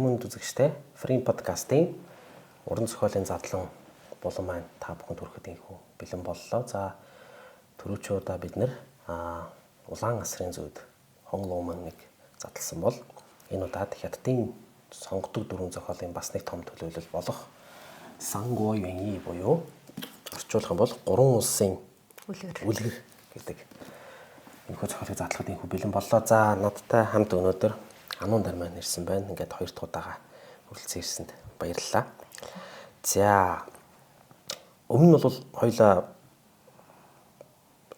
Эрхэм хүндэт үзэгчдээ Free podcast-ийн уран зохиолын задлан булан маань та бүхэнд хүрэхэд инхүү бэлэн боллоо. За түрүүчийн удаа бид нэр улаан асрын зүйд Хон Лоуманыг задлсан бол энэ удаад Хятадын сонгодог дөрвөн зохиолын бас нэг том төлөөлөл болох Санго Юаньи буюу орчуулах юм бол гурван улсын үлгэр гэдэг энэхүү зохиолыг задлахад инхүү бэлэн боллоо. За надтай хамт өнөөдөр Ануун дээр маань ирсэн байна. Ингээд хоёр дахь удаага хүрэлцэн ирсэнд баярлалаа. За өмнө нь бол хоёлаа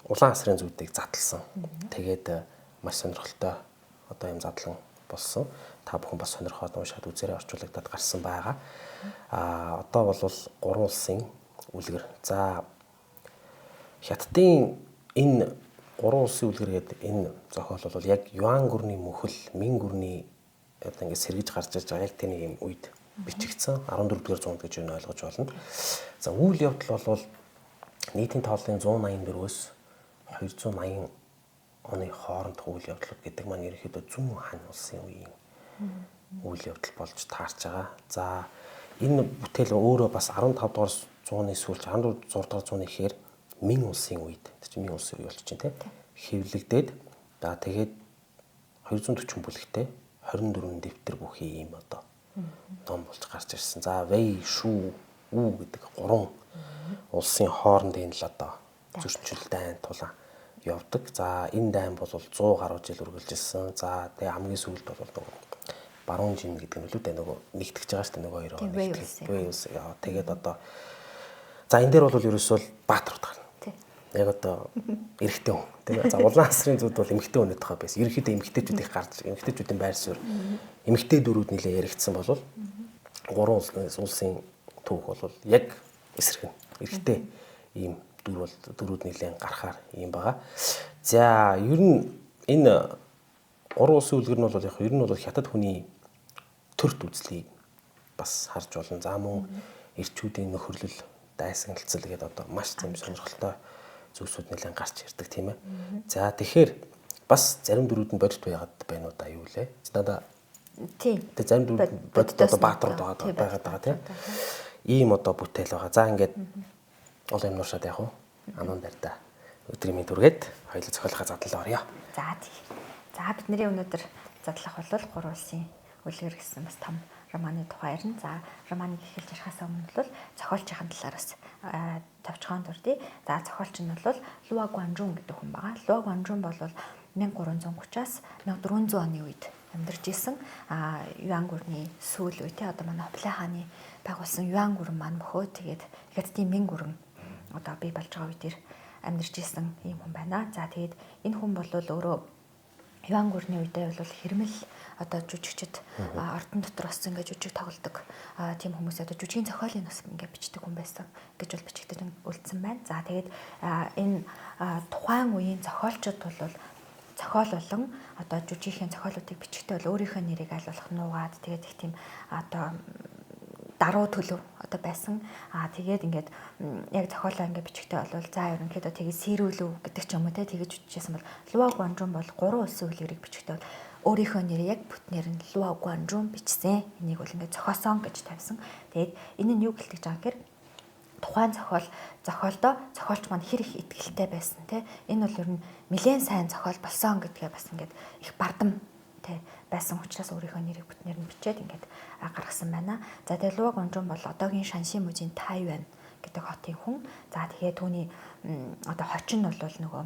улаан асрын зүйдийг задлсан. Тэгээд маш сонирхолтой одоо юм задлан болсон. Та бүхэн бас сонирхоод уншаад үзээрэй, орчуулагдаад гарсан байгаа. Одоо бол гурван улсын үлгэр. За Хятадын энэ гурван улсын үлгэр гэдэг энэ зохиол бол яг Юан гүрний мөхөл, Мин гүрний одоо ингээд сэргэж гарч ирж байгаа яг тэр нэг юм үед бичигдсэн 14-р зуунд гэж юу ойлгож байна. За үйл явдал бол нийтийн тооллын 184-өөс 280 оны хоорондох үйл явдлууд гэдэг маань ерөнхийдөө зүүн хань улсын үеийн үйл явдал болж таарч байгаа. За энэ бүтээл өөрөө бас 15 дугаар зууны сүүлч 16 дугаар зууны ихээр Мин улсын үед тэр чинь Мин улсын үе болчих чинь тий хэвлэгдээд за тэгээд 240 бүлэгтэй 24 дэвтэр бүхий ийм одоо ном болж гарч ирсэн. За Вэй, Шу, У гэдэг гурван улсын хоорондын л одоо зөрчил дайн тулаан явдаг. За энэ дайн бол 100 гаруй жил үргэлжилсэн. За тэгээ хамгийн сүүлд бол нөгөө Баруун жин гэдэг нь лүү дээ нөгөө нэгтгэж байгаа шүү дээ нөгөө хоёроо нэгтгэх. Вэй улс. Тэгээд одоо за энэ дээр бол ерөөсөө баатар гарна. Яг одоо эрэгтэй хүн тийм ээ. За улаан асрын зүуд бол эмэгтэй хүний тухай байсан. Ерөнхийдөө эмэгтэйчүүд их гарч эмэгтэйчүүдийн байр суурь эмэгтэй дөрүүд нэлээ яригдсан бол гурван улсын түүх бол яг эсрэг нь эрэгтэй ийм дүр бол дөрүүд нэлээ гарахаар ийм байгаа. За ер нь энэ гурван улсын үлгэр нь бол яг ер нь бол хятад хүний төрт үзлийг бас харж болно. За мөн эрчүүдийн нөхөрлөл, дайсагналцал гэдэг одоо маш тийм сонирхолтой зүйлсүүд нэлээд гарч ирдэг тийм ээ. За тэгэхээр бас зарим дөрүүд нь бодит байгаад байна уу да юу лээ. Надаа тийм. Тэгээ зарим дөрүүд бодит одоо баатрууд байгаад байгаа тийм. Ийм одоо бүтээл байгаа. За ингээд олон юм нуушаад явах уу? Ануун дардаа өдрийн мэнд хүргээд хоёулаа зохиолынхаа задлал оръё. За тий. За бидний өнөөдөр задлах бол гурван улсын үлгэр гэсэн бас том романы тухай ярина. За романыг эхэлж ярихаас өмнө бол зохиолчийн талаар бас товчхон дурдъя. За зохиолч нь бол Луа Гуанжун гэдэг хүн байгаа. Луа Гуанжун бол 1330-аас 1400 оны үед амьдарч исэн. Юан гүрний сүүл үе те одоо манай Хубилай хааны байгуулсан Юан гүрэн маань мөхөө тэгээд Хятадын Мин гүрэн одоо бий болж байгаа үе дээр амьдарч исэн ийм хүн байна. За тэгээд энэ хүн бол өөрөө Юан гүрний үедээ бол хэрмэл одоо жүжигчд ордон дотор бас ингээд жүжиг тоглодог тийм хүмүүс одоо жүжигийн зохиолыг бас ингээд бичдэг хүн байсан гэж бол бичигдэж үлдсэн байна. За тэгээд энэ тухайн үеийн зохиолчид бол зохиол болон одоо жүжигхийн зохиолуудыг бичгтээ бол өөрийнхөө нэрийг аль болох нуугаад тэгээд их тийм одоо даруй төлөв одоо байсан. Тэгээд ингээд яг зохиолоо ингээд бичгтээ бол за ерөнхийдөө тэгээд сэрүүлв гэдэг ч юм уу те тэгэж бичижсэн бол Луа Гуанжун бол гурван улсын үлгэрийг бичгтээ бол өөрийнхөө нэрийг яг бүтнээр нь Луа Гуанжун бичсэн. Энийг бол ингээд зохиосон гэж тавьсан. Тэгээд энэ нь юу гэлтэж байгаа гэхээр тухайн зохиолдоо зохиолч маань хэр их итгэлтэй байсан те. Энэ бол ер нь нэлээд сайн зохиол болсон гэдгээ бас ингээд их бардам те байсан учраас өөрийнхөө нэрийг бүтнээр нь бичээд ингээд гаргасан байна. За тэгээ Луа Гуанжун бол одоогийн Шанши мужийн Тайван гэдэг хотын хүн. За тэгээ түүний одоо хочин нь бол нөгөө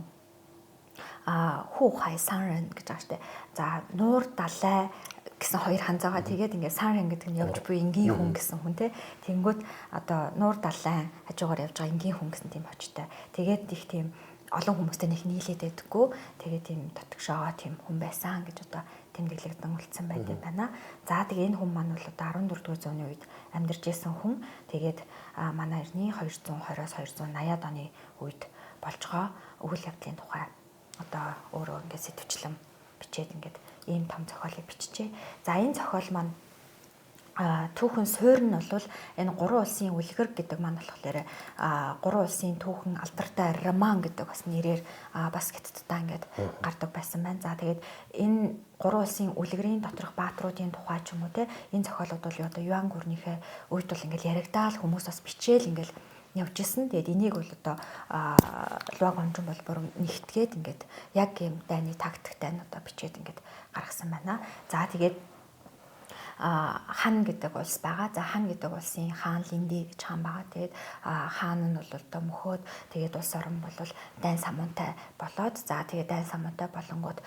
Хүү хай Санрен гэж байгаа штэ. За нуур далай гэсэн хоёр ханз байгаа. Тэгээд ингээд Санрен гэдэг нь явж буй энгийн хүн гэсэн хүн те. Тэнгүүт одоо нуур далай хажуугаар явж байгаа энгийн хүн гэсэн тийм хочтой. Тэгээд их тийм олон хүмүүстэй нэг нийлээд байдаггүй. Тэгээд тийм дотгошоо тийм хүн байсан гэж одоо тэмдэглэгдэн үлдсэн байт юм байна. За тэгээ энэ хүн маань бол одоо 14-р зууны үед амьдарч исэн хүн. Тэгээд манай эртний 220-оос 280-ад оны үед болж байгаа үйл явдлын тухай одоо өөрөө ингээд сэтвчлэн бичээд ингээд ийм том зохиолыг бичжээ. За энэ зохиол маань түүхэн суурь нь бол энэ гурван улсын үлгэр гэдэг маань болохоор гурван улсын түүхэн алдартай роман гэдэг бас нэрээр бас хятадтай ингээд гардаг байсан байна. За тэгээд энэ гурван улсын үлгэрийн доторх баатруудын тухай ч юм уу те энэ зохиолууд бол одоо Юан гүрнийхээ үед бол ингээд яригдаал хүмүүс бас бичээл ингээд явж исэн. Тэгээд энийг бол одоо Луа Гонжин бол бүр нэгтгээд ингээд яг юм дайны тактиктай нь одоо бичээд ингээд гаргасан байна. За тэгээд хан гэдэг улс байгаа. За хан гэдэг улсын хаан Линди гэж хаан байгаа. Тэгээд хаан нь бол одоо мөхөөд тэгээд улс орон бол дайн самуунтай болоод за тэгээд дайн самуунтай болонгууд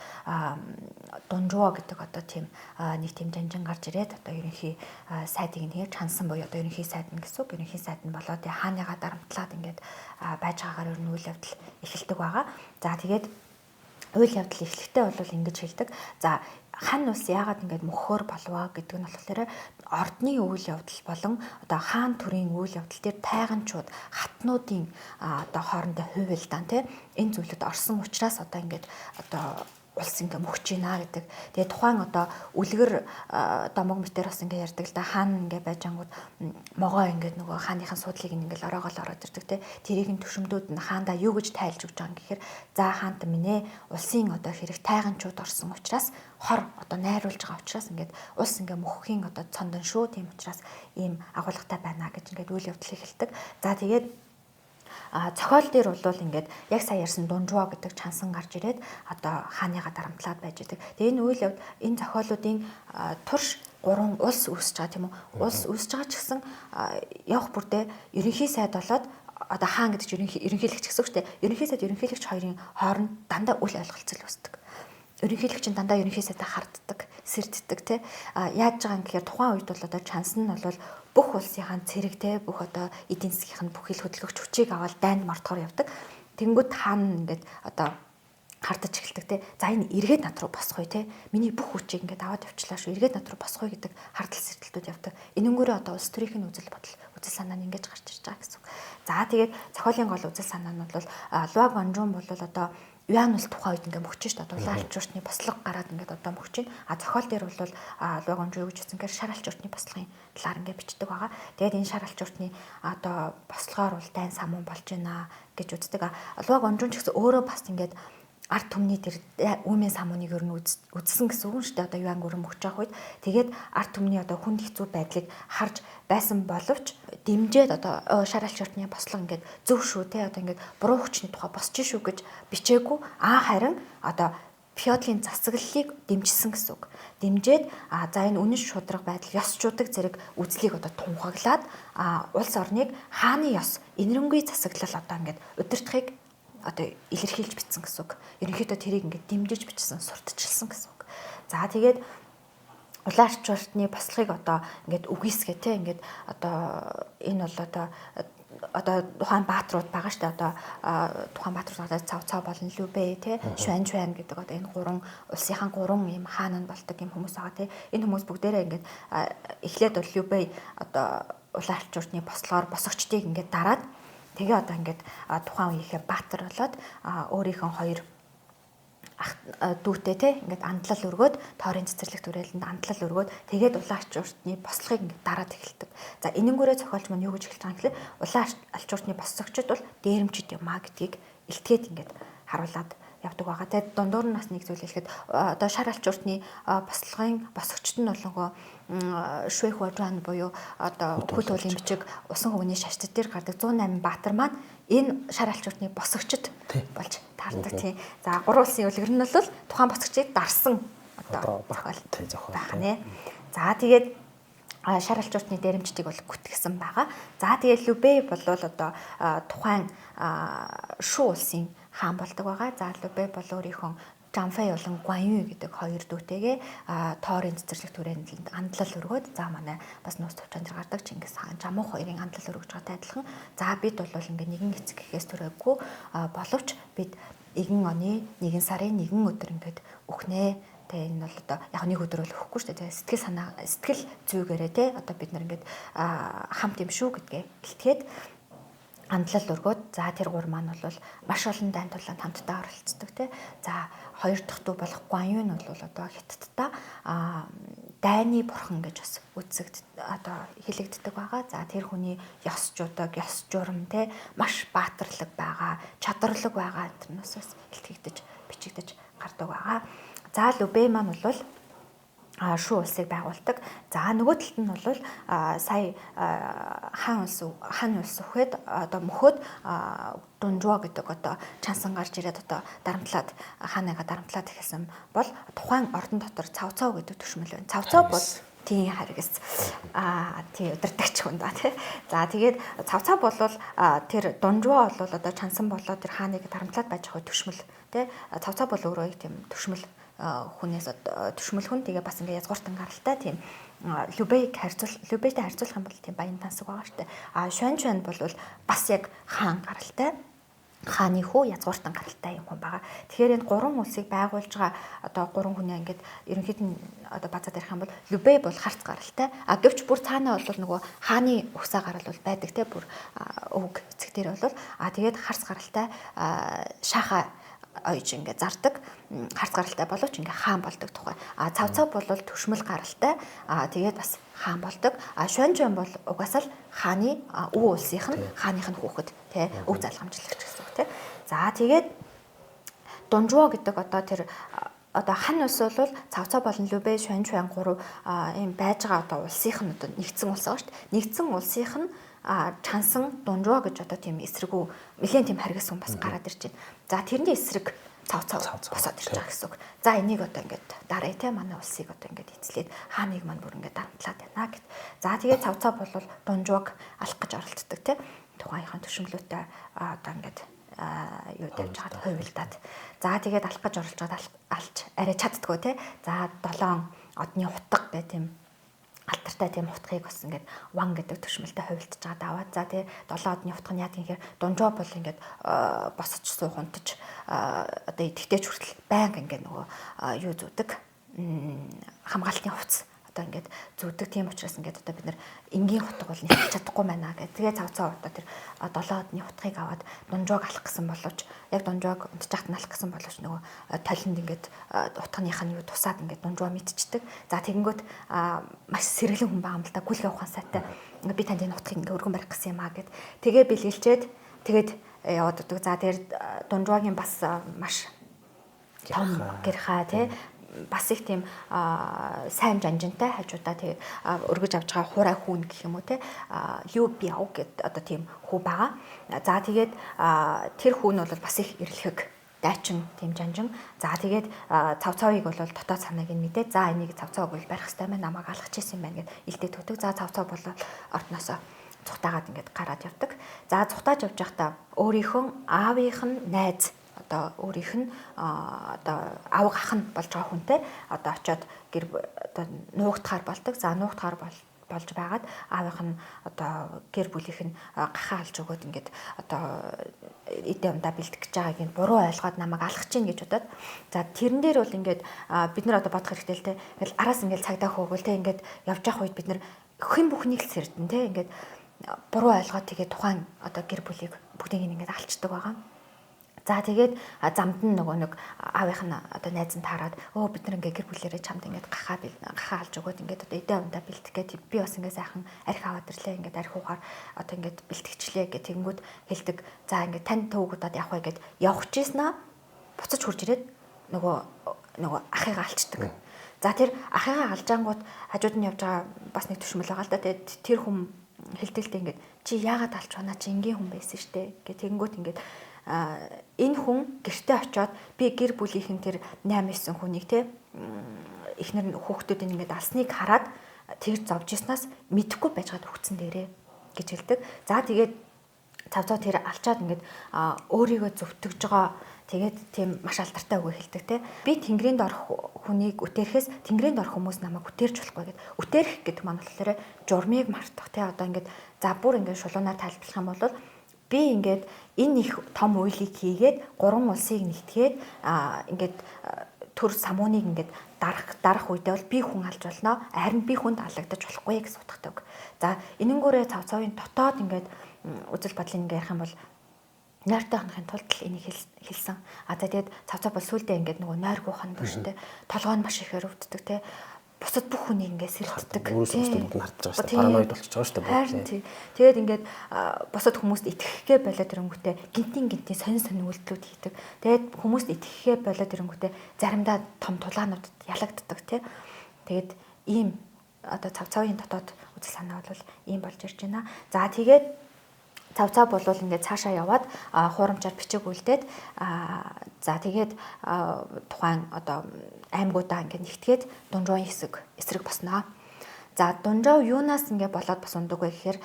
Дунжуо гэдэг одоо тийм нэг тийм жанжин гарч ирээд одоо ерөнхий сайдыг нь тэгээд чансан буюу одоо ерөнхий сайд нь гэсэн үг. Ерөнхий сайд нь болоод хааныгаа дарамтлаад ингээд байж байгаагаар ер нь үйл явдал эхэлдэг байгаа. За тэгээд үйл явдал эхлэхдээ бол ингэж хэлдэг. За хан улс яагаад ингэж мөхөөр болвоо гэдэг нь болохоор ордны үйл явдал болон одоо хаан төрийн үйл явдал дээр тайганчууд хатнуудын одоо хоорондоо хувилдаан тий энэ зүйлүүд орсон учраас одоо ингэж одоо улс ингээ мөхөж байна гэдэг. Тэгээ тухайн одоо үлгэр домог мэтэр бас ингээ ярьдаг л да. Хаан ингээ байж ангууд могоо ингээ нөгөө хааныхын суудлыг ингээл ороогоол ороод ирдэг те. Тэрийг нь төшөмдүүд нь хаандаа юу гэж тайлж өгч байгаа юм гэхээр за хаант минь ээ улсын одоо хэрэг тайганчууд орсон учраас хор одоо найруулж байгаа учраас ингээд улс ингээ мөхөхийн одоо цондон шүү. Тийм учраас ийм агуулгатай байна гэж ингээд үйл явдал эхэлдэг. За тэгээд зохиол дээр бол ингээд яг сая ярьсан Дунжуа гэдэг чансан гарч ирээд одоо хааныгаа дарамтлаад байж идэг. Тэгээ энэ үйл явдал энэ зохиолуудын турш гурван улс үүсэж байгаа тийм үү? Улс үүсэж байгаа ч гэсэн явах бүрдээ ерөнхий сайд болоод одоо хаан гэдэг чинь ерөнхийлөгч гэсэн үг шүү дээ. Ерөнхий сайд ерөнхийлөгч хоёрын хооронд дандаа үл ойлголцол үүсдэг. Ерөнхийлөгч нь дандаа ерөнхий сайдаа харддаг, сэрддэг тий. Яаж байгаа юм гэхээр тухайн үед бол одоо чансан нь бол бүх улсынхаа цэрэг те бүх одоо эдийн засгийнх нь бүх хил хөдөлгөгч хүчийг аваад дайнд мортохоор явдаг. Тэнгүүд хаан ингээд одоо хардаж эхэлдэг те. За энэ эргээд над руу босгоё те. Миний бүх хүчийг ингээд аваад явчлаа шүү. Эргээд над руу босгоё гэдэг хардал сэрдэлтүүд явдаг. Энэнгүүрээ одоо улс төрийнх нь үзэл бодол, үзэл санаа нь ингэж гарч ирж байгаа гэсэн үг. За тэгээд зохиолын гол үзэл санаа нь бол Луа Гонжун бол одоо Юан бол тухайн үед ингээ мөхч шүү дээ. Улаан алчууртны бослого гараад ингээд одоо мөхч байна. А зохиол дээр бол Луа Гонжуу юу гэж хэлсэн гэхээр шар алчууртны бослогын талаар ингээ бичдэг байгаа. Тэгээд энэ шар алчууртны одоо бослогоор бол дайн самуун болж байна гэж үздэг. Луа Гонжуу ч гэсэн өөрөө бас ингээд ард түмний тэр үүмэн самууныг ер нь үзсэн гэсэн үг шүү дээ. Одоо Юан гүрэн мөхч явах үед тэгээд ард түмний одоо хүнд хэцүү байдлыг харж байсан боловч дэмжээд одоо шар алчууртны бослого ингээд зөв шүү те одоо ингээд буруу хүчний тухай босч шүү гэж бичээгүй. Харин одоо феодлын засаглалыг дэмжсэн гэсэн үг. Дэмжээд за энэ үнэн шударга байдал ёсчуудаг зэрэг үзлийг одоо тунхаглаад улс орныг хааны ёс энэрэнгүй засаглал одоо ингээд удирдахыг одоо илэрхийлж бичсэн гэсэн үг. Ерөнхийдөө тэрийг ингээд дэмжиж бичсэн, сурталчилсан гэсэн үг. За тэгээд улаан арчууртны бослогыг одоо ингээд үгүйсгээ те ингээд одоо энэ бол одоо тухайн бааtruуд байгаа штэ одоо тухайн бааtruуд одоо цав цав болон Лүбэ те Шван Шван гэдэг одоо энэ гурван улсынхаа гурван юм хаан нь болдог юм хүмүүс байгаа те. Энэ хүмүүс бүгдээрээ ингээд эхлээд бол Лүбэ одоо улаан арчууртны бослогоор босгочдыг ингээд дараад тэгээ одоо ингээд тухайн үеийнхээ баатар болоод өөрийнхөө хоёр ах дүүтэй те ингээд андлал өргөөд тоорын цэцэрлэг түрээлэнд андлал өргөөд тэгээд улаан алчууртны бослогыг ингээд дараад эхэлдэг. За энэнгүүрээ зохиолч маань юу гэж хэлж байгаа юм гэхэл улаан алчууртны босгочд бол дээрэмчд юм а гэдгийг илтгээд ингээд харуулад явдаг байгаа. Тэгээд дундуур нь бас нэг зүйл хэлэхэд одоо шар алчууртны бослогын босгочд нь болонгоо Швэхуажан буюу одоо хөл хуулийн бичиг усан хөвний шашт дээр гардаг 108 баатар маань энэ шар алчууртны босгочд болж таардаг тийм. За гурван улсын үлгэр нь бол тухайн босгочийг дарсан одоо зохиол байна. За тэгээд шар алчууртны дээрэмчдийг бол гүтгсэн байгаа. За тэгээд Лүбэ бол одоо тухайн Шу улсын хаан болдог байгаа. За Лүбэ бол өөрийнхөө Жамфай болон Гуаню гэдэг хоёр дүүтэйгээ тоорын цэцэрлэг түрээнд андлал өргөөд за манай бас нууц төвчөн дээр гардаг Чингис хаан Жамуух хоёрын андлал өргөж байгаатай адилхан. За бид бол ингээ нэгэн эцэг гэхээс түрээгүй боловч бид нэгэн оны нэгэн сарын нэгэн өдөр ингээд үхнэ. Тэгээ энэ бол одоо яг нэг өдөр бол өгөхгүй шүү дээ. Сэтгэл санаа сэтгэл зүйгээрээ те одоо бид нар ингээд хамт юм шүү гэдгээ илтгээд андлал өргөөд за тэр гур маань бол маш олон дайн тулаанд хамтдаа оролцдог тий. За хоёр дахь дүү болох Гуаню нь бол одоо Хятадтай дайны бурхан гэж бас үзэгд одоо хэлэгддэг байгаа. За тэр хүний ёс жудаг, ёс журам те маш баатарлаг байгаа, чадварлаг байгаа тэрнээс бас илтгэгдэж, бичигдэж гардаг байгаа. За Лүбэ маань бол Шүү улсыг байгуулдаг. За нөгөө талд нь бол сая хаан улс үхэд одоо мөхөөд Дунжуа гэдэг одоо чансан гарч ирээд одоо дарамтлаад хааныгаа дарамтлаад эхэлсэн бол тухайн ордон дотор Цав Цав гэдэг төшмөл байна. Цав Цав бол тийм харгас тий удирдагч хүн да тий. За тэгээд Цав Цав бол тэр Дунжуа бол одоо чансан болоо тэр хааныг дарамтлаад байж байгаа төшмөл тий. Цав Цав бол өөрөө их тийм төшмөл хүнээс төшмөл хүн тэгээ бас ингээ язгууртан гаралтай тийм Лүбэйг Лүбэйтэй харьцуулах юм бол тийм баян тансаг байгаа штэ. А Шуан Чуан бол бас яг хаан гаралтай, хааны хүү язгууртан гаралтай юм хүн байгаа. Тэгэхээр энэ гурван улсыг байгуулж байгаа одоо гурван хүнээ ингээд ерөнхийд нь одоо базаад ярих юм бол Лүбэй бол харц гаралтай. А гэвч бүр цаанаа бол нөгөө хааны угсаа гарал бол байдаг те, бүр өвөг эцэг дээр бол а тэгээд харц гаралтай шааха ойж ингээ зардаг, харц гаралтай боловч ингээ хаан болдог тухай. А Цав Цав бол төшмөл гаралтай, а тэгээд бас хаан болдог. А Шуан Чуан бол угаасаа л хааны өв улсынх нь хааных нь хүүхэд тий, өв залгамжлагч гэсэн үг тий. За тэгээд Дунжуа гэдэг одоо тэр одоо хан улс бол Цав Цав болон Лүбэ, Шуан Чуан гурав ийм байж байгаа одоо улсынх нь одоо нэгдсэн улс байгаа шүү дээ. Нэгдсэн улсынх нь чансан Дунжуа гэж одоо тийм эсрэгүү нэлээд тийм харгас хүн бас гараад ирж байна. За тэрний эсрэг Цав Цав босоод ирж байгаа гэсэн үг. За энийг одоо ингээд дарая те, манай улсыг одоо ингээд эзлээд хааныг маань бүр ингээд дарамтлаад байна гэт. За тэгээд Цав Цав бол Дунжуаг алах гэж оролддог те. Тухайнхаа төшөмлөөтэй одоо ингээд юу тавьж байгаад хувилдаад. За тэгээд алах гэж оролж байгаад алж арай чаддггүй те. За 7 одны утга гэх тийм алтартай тийм утгыг бас ингээд ван гэдэг төшмөлтэй хувилдж байгаа даваад. За тий 7 одны утга нь яадаг юм гэхээр Дунжуа бол ингээд босож суух унтаж одоо идэвхтэйч хүртэл байнга ингээд нөгөө юу зүүдэг, хамгаалтын хувцас одоо ингээд зүүдэг. Тийм учраас ингээд одоо бид нар энгийн утга бол нэгтгэж чадахгүй байна гэх. Тэгээ Цав Цав одоо тэр 7 одны утгыг аваад Дунжуаг алах гэсэн боловч яг Дунжуаг унтж хат нь алах гэсэн боловч нөгөө толинд ингээд утганых нь юу тусаад ингээд Дунжуа мэдчихдэг. За тэгэнгүүт маш сэргэлэн хүн байгаа юм л да, гүйлгээ ухаан сайтай. Ингээд би танд энэ утгыг ингээд өргөн барих гэсэн юм аа гэд. Тэгээ бэлгэлчээд тэгээд яваад өгдөг. За тэр Дунжуагийн бас маш том гэрхаа тий бас их тийм сайн жанжинтай хажуудаа тэгээд өргөж авч байгаа хуурай хүүн гэх юм уу те, Лю Бяо гэд одоо тийм хүү байгаа. За тэгээд тэр хүүн бол бас их эрэлхэг дайчин тийм жанжин. За тэгээд Цав Цавыг бол дотоод санааг нь мэдээ. За энийг Цав Цавыг бол барих хэрэгтэй байна, намайг алгах чийсэн юм байна гэд илдээ төдөг. За Цав Цав бол ордноосоо цухтаагаад ингээд гараад явдаг. За цухтааж явж байхдаа өөрийнхөө аавынх нь найз одоо өөрийнх нь одоо авга ах нь болж байгаа хүнтэй одоо очиод гэр одоо нуугдахаар болдог. За нуугдахаар болж байгаад аавынх нь одоо гэр бүлийнх нь гахаа алж өгөөд ингээд одоо эдээ ундаа бэлтгэж гэж байгааг нь буруу ойлгоод намайг алах чинь гэж бодоод. За тэрэн дээр бол ингээд бид нар одоо бодох хэрэгтэй л те. Ингээл араас ингээд цагдаа хөөгөл те, ингээд явж явах үед бид нар хэн бүхнийг л сэрдэн те, ингээд буруу ойлгоод тэгээ тухайн одоо гэр бүлийг бүгдийг ингээд алчдаг байгаа. За тэгээд замд нь нөгөө нэг аавынх нь одоо найз нь таарад өө бид нар ингээ гэр бүлэрээ чамд ингээд гахаа алж өгөөд ингээд одоо эдээ ундаа бэлтгэх гээд би бас ингээ сайхан арх аваад ирлээ, ингээд арх уугаар одоо ингээд бэлтгэжлээ гэх тэгэнгүүт хэлдэг. За ингээд тань төвгүүдад явах вэ гэд явах чийсэн аа буцаж хурж ирээд нөгөө ахыгаа алчдаг. За тэр ахыгаа алжаангууд хажууд нь явж байгаа бас нэг төшмөл байгаа л да. Тэгээд тэр хүн хэлдэг л дээ ингээд чи яагаад алж байна, чи энгийн хүн байсан штэ гэх тэгэнгүүт ингээд энэ хүн гэртээ очиод би гэр бүлийнхэн тэр 8 9 хүнийг те эхнэр хүүхдүүдийг ингээд алсныг хараад тэр зовж ирснаас мэдэхгүй байжгаад өгцөн дээрээ гэж хэлдэг. За тэгээд Цав Цав тэр алчаад ингээд өөрийгөө зөвтгөж байгаа. Тэгээд тийм маш алдартай үг хэлдэг те. Би тэнгэрийн дорх хүнийг үтээрэхээс тэнгэрийн дорх хүмүүс намайг үтээрч болохгүй гэд. Үтээрэх гэдэг маань болохоор журмыг мартах те. Одоо ингээд за бүр ингээд шулуунаар тайлбарлах юм бол би ингээд энэ их том уйлыг хийгээд гурван улсыг нэгтгээд ингээд төр самууныг ингээд дарах үедээ бол би хүн алж болно. Харин би хүнд алагдаж болохгүй гэсэн утгатай үг. За энэнгүүрээ Цав Цавын дотоод ингээд үзэл бодлыг ингээд ярих юм бол нойртой ханахын тулд л энийг хэлсэн. А за тэгээд Цав Цав бол сүулдэ ингээд нөгөө нойргүй хан бүр штэ. Толгой нь маш ихээр өвддөг те. бусад бүх хүнийг ингээд сэрддэг. Өөрөөсөө бүгд нь хардж байгаа шүү дээ. Параноид болчихж байгаа шүү дээ. Харин тий. Тэгээд ингээд бусад хүмүүст итгэхгээ болоод ирэнгүүтээ гинтийн сонин сонин үйлдэлүүд хийдэг. Тэгээд хүмүүст итгэхгээ болоод ирэнгүүтээ заримдаа том тулаануудад ялагддаг тий. Тэгээд ийм одоо Цав Цавын дотоод үзэл санаа бол ийм болж ирж байна. За тэгээд Цав Цав бол ингээд цаашаа яваад хуурамчаар бичиг үлдээд за тэгээд тухайн одоо аймагуудаа ингээд нэгтгээд Дунжуун эсрэг босноо. За Дунжоо юунаас ингээд болоод бас ундаг вэ гэхээр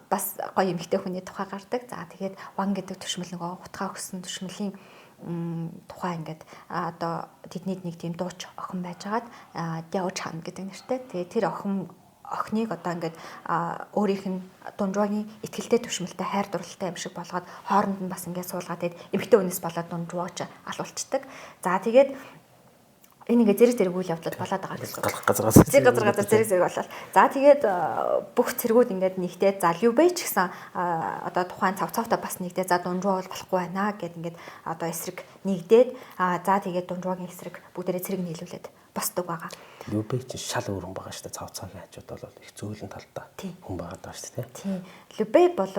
бас гоё эмэгтэй хүний тухай гардаг. За тэгээд Ван гэдэг төшмөл нөгөө хутгаа өгсөн төшмөлийн тухай ингээд одоо тэднийд нэг тийм дууч охин байжгаад Дяо Чан гэдэг нэртэй. Тэгээд тэр охиныг одоо ингээд өөрийнх нь Дунжуугийн итгэлтэй түвшмэлтэй хайр дурлалтай юм шиг болгоод хооронд нь бас ингээд суулгаад тэгээд эмэгтэй хүнээс болоод Дунжууч алуулцдаг. За тэгээд энэ ингээд зэрэг зэрэг үйл явдлууд болоод байгаа гэсэн. Газар зэрэг зэрэг болоод. За тэгээд бүх цэргүүд ингээд нэгдээд за Любэй ч гэсэн одоо тухайн Цав Цавтай бас нэгдээд за Дунжуу бол болохгүй байна гэд ингээд одоо эсрэг нэгдээд за тэгээд Дунжуугийн эсрэг бүгдээрээ цэрэг нийлүүлээд босдог байгаа. Любэй чинь шал өөр хүн байгаа шүү дээ. Цав Цавын хажууд бол их зөөлөн талтай хүн байгаа даа шүү дээ. Тийм. Любэй бол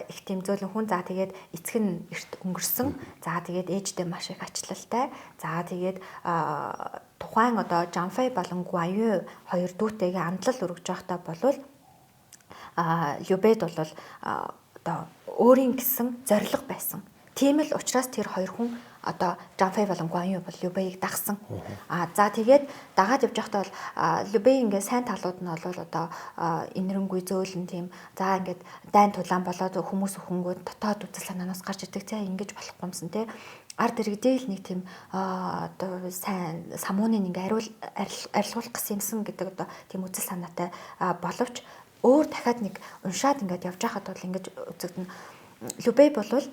их тийм зөөлөн хүн. За тэгээд эцэг нь эрт өнгөрсөн. За тэгээд ээжтэй маш их ачлалтай. За тэгээд тухайн одоо Жанфэй болон Гуаню хоёр дүүтэйгээ амдлал өргөж байхдаа болвол Любэд бол одоо өөрийн гэсэн зорилго байсан. Тийм л учраас тэр хоёр хүн одоо Жанфэй болон Гуаню бол Любэйг дагсан. За тэгээд дагаад явж байхдаа бол Любэй ингээд сайн талууд нь бол одоо инэрэнгүй зөөлөн тийм за ингээд дайн тулаан болоод хүмүүс өхөнгөө дотоод үзэл санаанаас гарч идэг. За ингэж болохгүй юмсан тий. Ард иргэдээ л нэг тийм одоо сайн самууныг ингээд арилгуулах гэсэн юмсан гэдэг одоо тийм үзэл санаатай боловч өөр дахиад нэг уншаад ингээд явж байхад бол ингэж үзэгдэнэ. Любэй болвол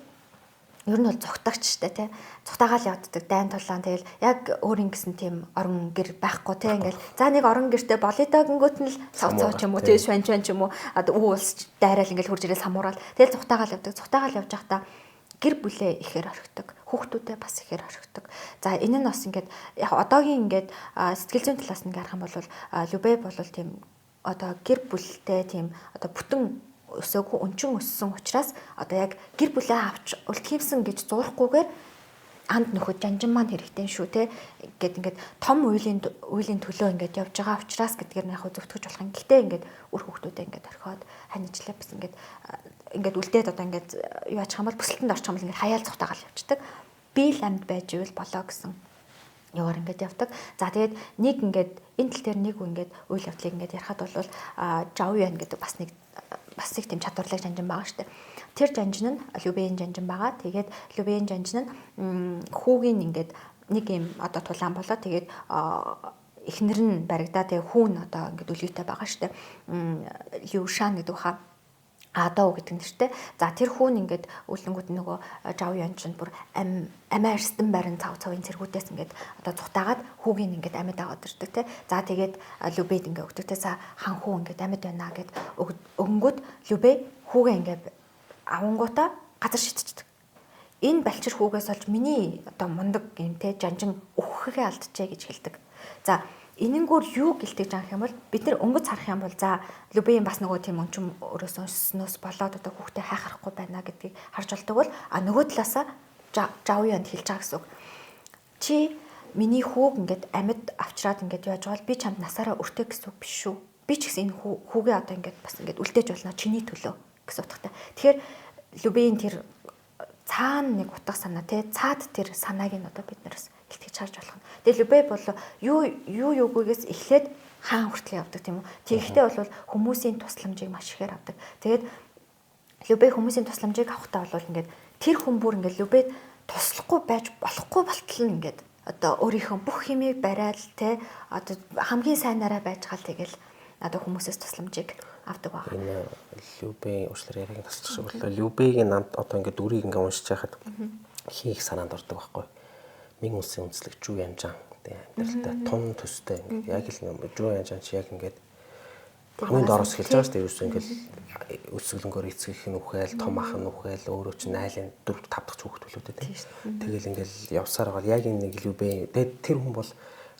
ер нь бол зүгтагч штэ тий. Зүгтаагаал явддаг дайн тулаан тэгэл яг өөр ингэсэн тийм орон гэр байхгүй тий. Ингээл за нэг орон гэртээ болъё доо гингүүт нь л цав цав ч юм уу тий шван чван ч юм уу одоо үү улс дайраал ингээл хурж ирэл самуураал тэгэл зүгтаагаал явдаг. Зүгтаагаал явж байхдаа гэр бүлээ ихээр орхидог. Хүүхдүүдээ бас ихээр орхидог. За энэ нь бас ингээд яг одоогийн ингээд сэтгэл зүйн талаас нь ингээд харах юм бол Любэ бол тийм одоо гэр бүлтэй тийм одоо бүтэн өсөөгүй өнчин өссөн учраас одоо яг гэр бүлээ авч үлдхиймсэн гэж зуурахгүйгээр анд нөхөд жанжин маань хэрэгтэй шүү те гэд ингээд том үйлийн төлөө ингээд явж байгаа учраас гэдгээр нь яг зөвтгөж болох юм. Гэтэ ингээд үр хүүхдүүдээ ингээд орхиод ханижлаа бас ингээд үлдээд одоо ингээд юу ачих юм бол бүсэлтэнд орчих юм бол ингээд хаяал цухтаагаал явчихдаг. Би л амьд байж ивэл болоо гэсэн яваар ингээд явдаг. За тэгээд нэг ингээд энэ тал дээр нэг ингээд үйл явдлыг ингээд ярихад бол Жав Юан гэдэг бас нэг бас их тийм чадварлаг жанжин байгаа штэ. Тэр жанжин нь Любэйн жанжин байгаа. Тэгээд Любэйн жанжин нь хүүгийн ингээд нэг юм одоо тулаан болоо тэгээд эхнэр нь баригдаа тэгээд хүү нь одоо ингээд өлгийтэй байгаа штэ. Люшан гэдэг хаа Адоо гэдэг нэртэй. За тэр хүүн ингээд үлэнгүүд нөгөө Жав Юан чинь бүр амиа арстан барин цав цавын цэргүүдээс ингээд одоо цухтаагаад хүүгийн ингээд амьд аваад ирдэг те. За тэгээд Любэд ингээд өгдөг те. За хан хүү ингээд амьд байна гэд өгөнгүүд Любэ хүүгээ ингээд авангуудаа газар шитчихдэг. Энэ балчир хүүгээс олж миний одоо мундаг юм те жанжин өөхөхээ алдчихэ гэж хэлдэг. За энэнгүүр юу гэлтэж байгаа юм бол бид нэр өнгөц харах юм бол за Любэйн бас нөгөө тийм өнчин өрөөс өснөөс болоод одоо хүүхдээ хайхарахгүй байна гэдгийг харж болдог бол а нөгөө талаасаа Жав Юанд хэлж байгаа гэсэн үг. Чи миний хүүг ингээд амьд авчраад ингээд яаж байгаа бол би чамд насаараа өртөө гэсэн үг биш шүү. Би ч гэсэн энэ хүүгээ одоо ингээд бас ингээд үлдээж болно чиний төлөө гэсэн утгатай. Тэгэхээр Любэйн тэр цаана нэг утга санаа те цаад тэр санааг нь одоо бид нараас илтгэж харж болох нь. Тэгээ Любэ бол юу юугүйгээс эхлээд хаан хүртэл явдаг тийм үү. Тэгэхдээ бол хүмүүсийн тусламжийг маш ихээр авдаг. Тэгээд Любэ хүмүүсийн тусламжийг авахдаа бол ингээд тэр хүн бүр ингээд Любэд туслахгүй байж болохгүй болтол нь ингээд одоо өөрийнхөө бүх хэмийг бариад те одоо хамгийн сайнараа байж гал тэгэл одоо хүмүүсээс тусламжийг авдаг баг. Энэ Любэ уучлаарай яриаг тасчих шиг боллоо. Любэгийн намд одоо ингээд дүрийг ингээд уншиж байхад хийх санаанд ордог байхгүй. Мин улсын үндэслэг Жүү Янжан тийм амьдралтай тун төстэй ингээд яг л Жүү Янжан чи яг ингээд хамгийн доороос хэлж байгаа шүү дээ. Ерөөсөө ингээд өсөглөнгөөр эцэг их нь үхэл, том ах нь үхэл, өөрөө чинь айлын 4 5 дахь хүүхэд төлөөтэй тийм. Тэгэл ингээд явсаар байгаа. Яг энэ нэг Любэ тэгээд тэр хүн бол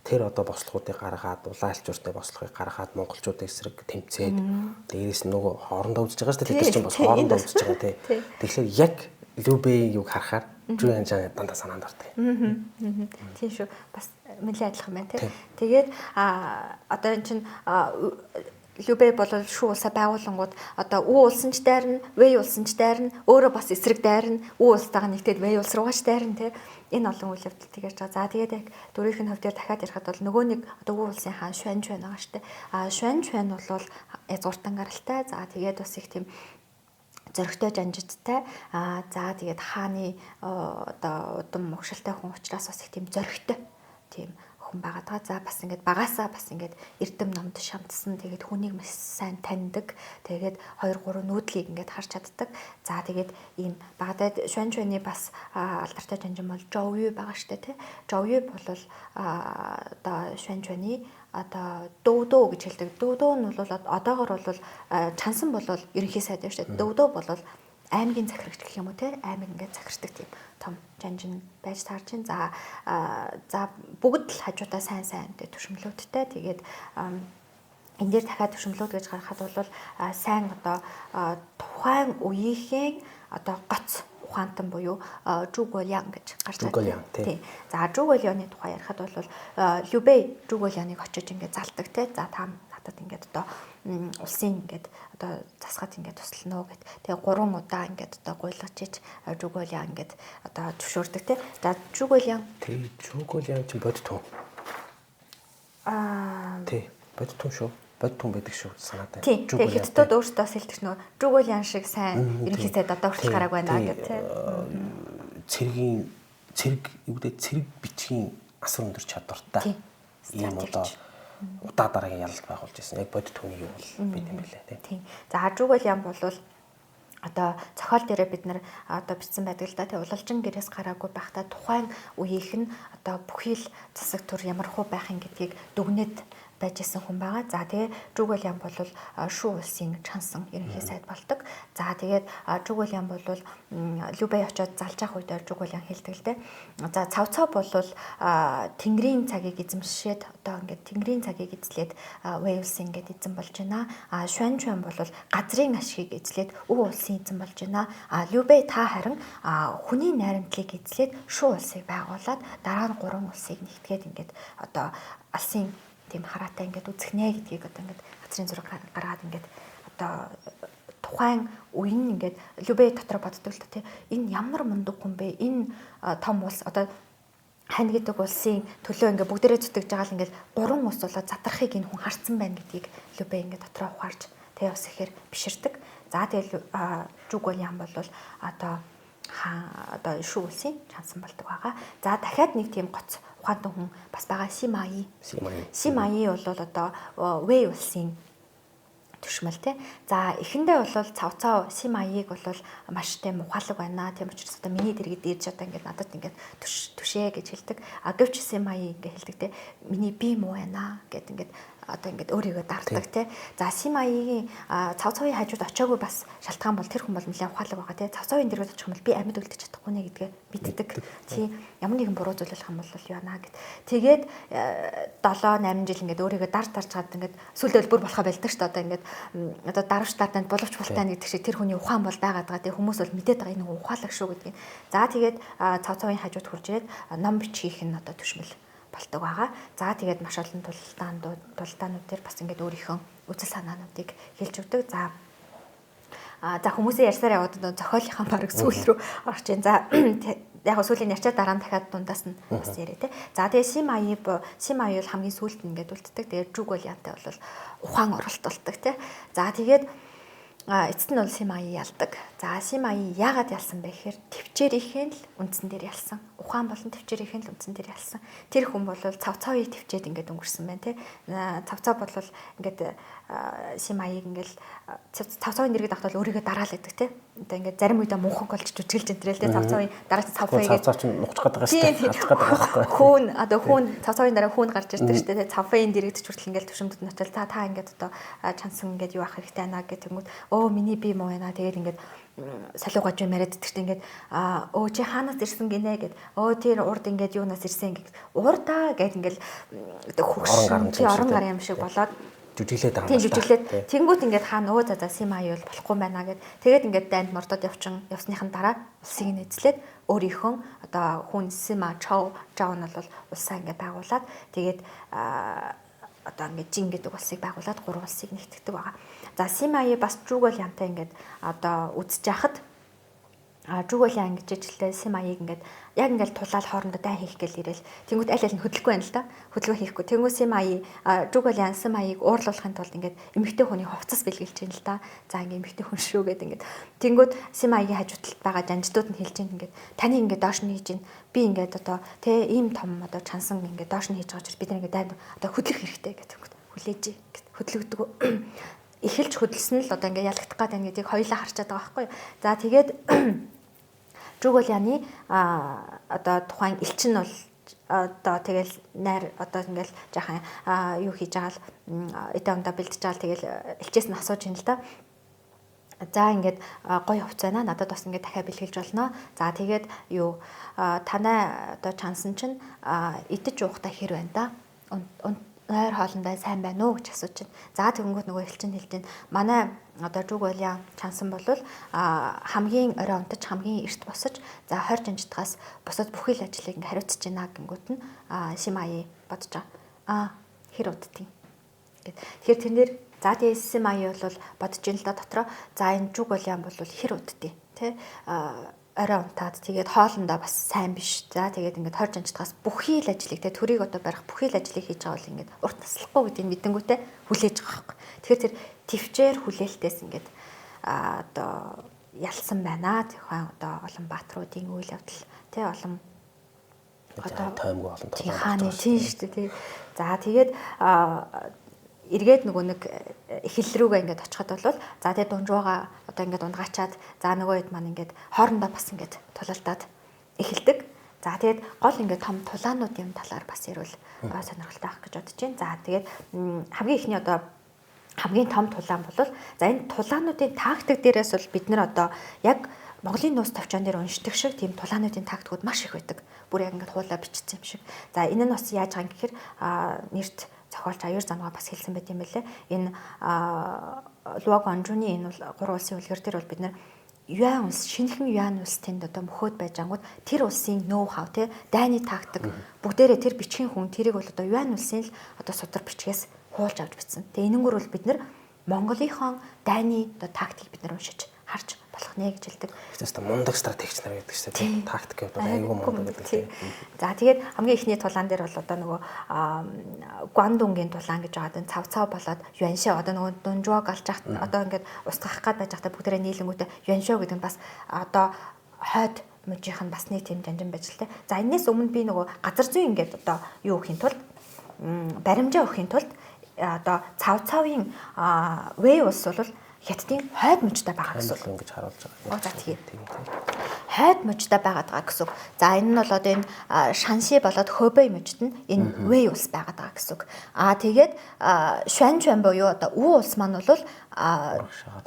Тэр одоо бослогуудыг гаргаад улаан алчууртай бослогыг гаргаад монголчуудын эсрэг тэмцээд дээрээс нь нөгөө хоорондоо үзэж байгаа шүү дээ. Тэд нар чинь бас хоорондоо үзэж байгаа тий. Тэгэхээр яг Лю Бэйг юг харахаар Жу Янжан дандаа санаанд ордог. Тийм шүү. Бас нэлээд адилхан байна тий. Тэгээд одоо эн чинь Лю Бэй бол Шүү улсаа байгуулангууд одоо Үү улсан ч дайрна, Вэй улсан ч дайрна, өөрөө бас эсрэг дайрна, Үү улстайгаа нэгтээд Вэй улс руугаа ч дайрна тий. Энэ олон үйл явдал тэгэрч байгаа. За тэгээд яг дөрвийнх нь хувь дээр дахиад ярихад бол нөгөө нэг одоо Үү улсын хаан Шуан Чуан байгаа штэ. Шуан Чуан бол язгууртан гаралтай. За тэгээд бас их тийм зоригтой жанжидтай. За тэгээд хааны одоо удам мөгшөлтэй хүн учраас бас их тийм зоригтой тийм хүн байгаад байгаа. За бас ингээд багасаа бас ингээд эрдэм номд шамтсан. Тэгээд хүнийг маш сайн таньдаг. Тэгээд 2 3 нүүдлийг ингээд харж чаддаг. За тэгээд ийм багадад Шуан Чуаны бас алдартай жанжин бол Жоо Ю байгаа штэ тий. Жоо Ю бол одоо Шуан Чуаны одоо дөө гэж хэлдэг. Дөө нь бол одоогор бол чансан бол ерөнхий сайд байна штэ. Дөө бол аймгийн захирагч гэх юм уу те, аймаг ингээд захирдаг тийм том жанжин байж таарч байна. За за бүгд л хажуудаа сайн сайн тэ төшөмлүүдтэй. Тэгээд энэ дээр дахиад төшөмлүүд гэж гаргахад бол сайн одоо тухайн үеийнхээ одоо гоц ухаантан буюу Жуголян гэж гарч байгаа. Тийм. За Жуголяны тухай ярихад бол Лю Бэй Жуголяныг очиж ингээд залдаг те. За та надад ингээд одоо улсын ингээд одоо засгаад ингээд туслана уу гэт. Тэгээ 3 удаа ингээд одоо гуйлгаж ич Жуголян ингээд одоо зөвшөөрдөг те. За Жуголян. Тий, Жуголян чинь бодит хүн. Тий, бодит хүн шүү. Бодит хүн байдаг шүү санаатай. Жуголян. Тэгээ хятадууд өөрсдөө сэлтгэж нөгөө Жуголян шиг сайн ерөнхий сайд одоо хүртэл гараагүй байна гэх те. Цэргийн цэрэг юу гэдэг цэрэг бичгийн асар өндөр чадвартай. Ийм одоо удаа дараагийн ялалт байгуулж ирсэн. Яг бодит хүний юу бол бид юм байлээ тий. За Жуголян бол одоо зохиол дээрээ бид нар одоо бичсэн байдаг л да. Тэгээ улалжин гэрээс гараагүй байхдаа тухайн үеийнх нь одоо бүхий л засаг төр ямар хуу байх юм гэдгийг дүгнээд байж исэн хүн байгаа. За тэгээ Жуголян бол Шүү улсын чансан ерөнхий сайд болдог. За тэгээд Жуголян бол Лю Бэй очиод залж явах үедээ Жуголян хэлдэг л дээ. За Цав Цав бол Тэнгэрийн цагийг эзэмшээд одоо ингээд Тэнгэрийн цагийг эзлээд Вэй улсын ингээд эзэн болж байна. А Шуан Чуан бол газрын ашигыг эзлээд Үү улсын эзэн болж байна. А Лю Бэй та харин хүний найрамдлыг эзлээд Шүү улсыг байгуулад дараа нь 3 улсыг нэгтгээд ингээд одоо алсын тийм хараатай ингээд үзэх нэ гэдгийг одоо ингээд газрын зураг гаргаад ингээд одоо тухайн үе нь ингээд Лю Бэй дотор боддог л та тий. Энэ ямар мундаг хүн бэ? Энэ том улс одоо хань гэдэг улсын төлөө ингээд бүгдээрээ зүтгэж байгаа л ингээд 3 улс болоод задрахыг энэ хүн харцсан байна гэдгийг Лю Бэй ингээд дотроо ухаарч тэгээ бас ихээр биширдэг. За тэгэл Жуголян бол одоо одоо Шүү улсын чансан болдог байгаа. За дахиад нэг тийм гоц ухаантан хүн бас байгаа Симаи. Симаи бол одоо Вэй улсын төшмөл тий. За эхэндээ бол Цав Цав Симаиг бол маш тийм ухаалаг байна. Тийм учраас одоо миний дэргэд ирж одоо ингээд надад ингээд түшээ гэж хэлдэг. А гэвч Симаи ингээд хэлдэг тий. Миний бие муу байна гэд ингээд одоо ингээд өөрийгөө дарддаг тий. За Симаигийн Цав Цавын хажууд очиагүй бас шалтгаан бол тэр хүн бол нэлээд ухаалаг байгаа тий. Цав Цавын дэргэд очих юм бол би амьд үлдэж чадахгүй нэ гэдгээ мэддэг. Тий. Ямар нэгэн буруу зүйл болох юм бол яана гэд. Тэгээд 7 8 жил ингээд өөрийгөө дарж чад ингээд сүүлдээ бүр болохоо болдог шүү дээ. Одоо ингээд одоо дарвч дарданд боловч бултай гэдэг шиг тэр хүний ухаан бол байгаад байгаа тий. Хүмүүс бол мэдээд байгаа энэ хүн ухаалаг шүү гэдгийг. За тэгээд Цав Цавын хажууд хурж ирээд ном бичгийг нь одоо төшмөл болдог байгаа. За тэгээд маш олон тулдаанууд дээр бас ингээд өөрийнхөө үзэл санаануудыг хэлж өгдөг. За за хүмүүсээ ярьсаар яваад зохиолынхаа бараг сүүл рүү орж байна. За яг сүүлийн ярьчаа дараа нь дахиад дундаас нь бас яриа те. За тэгээ Симаи бол хамгийн сүүлд нь ингээд үлддэг. Тэгээд Жуголянтай бол ухаан оролт болдог те. За тэгээд эцэст нь бол Симаи ялдаг. За Симаи яагаад ялсан бэ гэхээр төвчээрийнхээ л үндсэн дээр ялсан. Ухаан болон төвчээрийнхээ л үндсэн дээр ялсан. Тэр хүн бол Цав Цавыг төвчээд ингээд өнгөрсөн байна те. Цав Цав бол ингээд Симаиг ингээд Цав Цавын дэргэд авахд бол өөрийгөө дараал гэдэг те. Одоо ингээд зарим үедээ мунхаг болж жүжиглж энтрэл те. Цав Цавын дараа Цав Фэй гэдэг Цав Цав чинь нухчих гээд байгаа шүү дээ. Алдчих гээд байгаа байхгүй. Хүүн одоо хүүн Цав Цавын дараа хүүн гарч ирдэг шүү дээ. Цав Фэйн дэргэд ч хүртэл ингээд төвшөмдөд нь очил та ингээд одоо чансан ингээд юу ах хэрэгтэй байна гэх тэнгүүд өө миний бие муу байна. Тэгээд ингээд Салуу гажуу яриад идэх чинь ингээд өө чи хаанаас ирсэн гинэ гэд, өө тэр урд ингээд юунаас ирсэн гэд, урдаа гэд ингээд хөгш орон гар юм шиг болоод жүжиглээд байгаа юм. Тийм, жүжиглээд. Тэнгүүт ингээд хаана өө за Сима юу болохгүй байна гэд. Тэгээд ингээд дайнд мордоод явчин явсныхан дараа улсыг нь эзлээд өөрийнхөө одоо хүн Сима Чоу Жао нь бол улсаа ингээд байгуулад, тэгээд одоо ингээд Жин гэдэг улсыг байгуулад гурван улсыг нэгтгэдэг байгаа. За, Симаи бас Жугол янтай ингээд одоо үзэж яхад Жуголян ингэж ижилтэй Симаяыг ингээд яг ингээд тулаал хоорондоо дайн хийх гээл ирээл, тэнгуут аль аль нь хөдлөхгүй байна л да. Хөдөлгөөн хийхгүй. Тэнгуут Симаи Жуголян Симаяыг уурлуулахын тулд ингээд эмэгтэй хүний хувцас бэлгэлж байна л да. За, ингээд эмэгтэй хүн шүү гэд ингээд тэнгуут Симаягийн хажуу талд байгаа жанждууд нь хэлж байна, ингээд таны ингээд доош нь хийж байна. Би ингээд одоо тэ ийм том одоо чансан ингээд доош нь хийж байгаа учраас бид нар ингээд дайнд одоо хөдлөх хэрэгтэй гэдэг. Хүлээж гэд хөдлөгдөг, эхэлж хөдөлсөн л одоо ингээд ялагдах гээд байна гэдгийг хоёулаа харчаад байгаа байхгүй. За, тэгээд Жуголяны одоо тухайн элчин нь бол одоо тэгэл найр одоо ингээл жаахан юу хийж байгаа л эдээ ундаа бэлдэж байгаа л, тэгэл элчээс нь асууж ин л да. За, ингээд гоё хувцас байна. Надад бас ингээд дахиад бэлгэлж болно. За, тэгээд юу танай одоо чансан чинь идэж уухтай хэр байна да? Нойр хоолндоо сайн байна уу гэж асууж байна. За, тэгэнгүүт нөгөө элчин хэлж байна. Манай одоо Жуголян чансан бол хамгийн орой унтаж, хамгийн эрт босож, за 20 жанжидгаас босоод бүхий л ажлыг ингээ хариуцж байна гингүүт нь Симаи бодож байгаа. Хэр уддیں۔ Гэт. Тэгэхээр тэрнэр за тэгээ Симаи бол бодож ин л да дотроо. За, энэ Жуголян бол хэр уддیں۔ Тэ орой унтаад, тэгээд хоолндоо бас сайн биш. За, тэгээд ингээд 20 жанжидгаас бүхий л ажлыг те төрийг одоо барих бүхий л ажлыг хийж байгаа бол ингээд урт наслахгүй гэдгийг мэдэнгүүтээ хүлээж байгаа байхгүй. Тэгэхээр тэр төвчээр хүлээлтээс ингээд одоо ялсан байна. Тухайн одоо олон баатруудын үйл явдал те олон одоо тоймгүй олон толгой хааны тийм шүү дээ тий. За, тэгээд эргээд нөгөө нэг эхлэл рүүгээ ингээд очиход бол за тэгээ дунжууга одоо ингээд унгаачаад, за нөгөө хэд маань ингээд хоорондоо бас ингээд тулалдаад эхэлдэг. За, тэгээд гол ингээд том тулаануудын талаар бас ярил сонирхолтой байх гэж бодож байна. За, тэгээд хамгийн ихний одоо хамгийн том тулаан бол за энэ тулаануудын тактик дээрээс бол бид нар одоо яг Монголын нууц товчоон дээр уншдаг шиг тийм тулаануудын тактикууд маш их байдаг. Бүр яг ингээд хуулаа бичсэн юм шиг. За, энэ нь бас яаж байгаа юм гэхээр нэрт зохиолч Аюур Замгаа бас хэлсэн байт юм байлээ. Энэ Луаг Онжуны энэ бол гурван улсын үлгэр дээр бол бид нар Юань улс, шинэхэн Юань улс тэнд одоо мөхөөд байж ангууд тэр улсын ноу хав те дайны тактик бүгдээрээ тэр бичгийн хүн тэрийг бол одоо Юань улсын л одоо судар бичгээс хуулж авч бичсэн. Тэгээ энэнгүүр бол бид нар Монголынхон дайны одоо тактикийг бид нар уншиж харж болох нэ гэж хэлдэг. Гэхдээ мундаг стратегч нар гэдэг чинь тийм тактик одоо айгүй мундаг гэдэг тийм. За, тэгээд хамгийн ихний тулаан дээр бол одоо нөгөө Гуандунгийн тулаан гэж байгаа. Энэ цав цав болоод Юаншаа одоо нөгөө Дунжуаг алж хат одоо ингээд устгах гад байж байхдаа бүгдээрээ нийлэнгүүтээ Юаншаа гэдэг нь бас одоо хойд мужийнх нь бас нэг тийм жанжин байж л те. За, энэс өмнө би нөгөө газар зүйн ингээд одоо юу өгөхийн тулд, баримжаа өгөхийн тулд одоо цав цавын вэ улс бол Хятадын хойд мужтай байгаа гэсэн үг ингэж харуулж байгаа. За, тийм. Хойд мужтай байгаад байгаа гэсэн үг. За, энэ нь бол одоо энэ Шанси болоод Хөбэй мужид нь энэ Вэй улс байгаад байгаа гэсэн үг. Тэгээд Шуанчуан буюу одоо Үу улс маань бол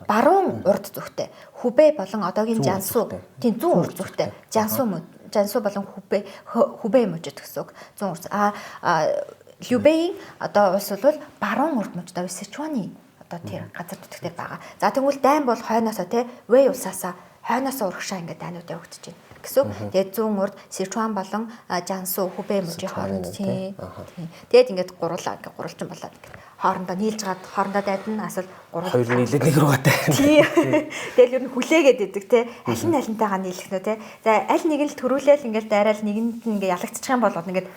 баруун урд зүгтээ Хүбэй болон одоогийн Жансу, тийм, зүүн урд зүгтээ Жансу болон Хүбэй мужид гэсэн үг. Зүүн урд. Любэйн одоо улс бол баруун урд мужид Сичуаны одоо тэр газар нутаг дээр байгаа. За, тэгвэл дайн бол хойноосоо те Вэй улсаасаа хойноосоо урагшаа ингээд дайнууд явагдаж байна гэсэн үг. Тэгээд зүүн урд Сичуан болон Жансу, Хүбэй мужийн хооронд тийм. Тэгээд ингээд гурлаа, ингээд гурвалжин болоод ингээд хоорондоо нийлж гад хоорондоо дайдна, эсвэл гурвал хоёр нийлээд нэг рүү гадаа. Тийм. Тэгэл ер нь хүлээгээд идэг те. Аль нь алинтайгаа нийлэх нөө те. За, аль нэг нь л төрүүлээл ингээд дайраал нэгэнд нь ингээд ялагдчих юм бол ингээд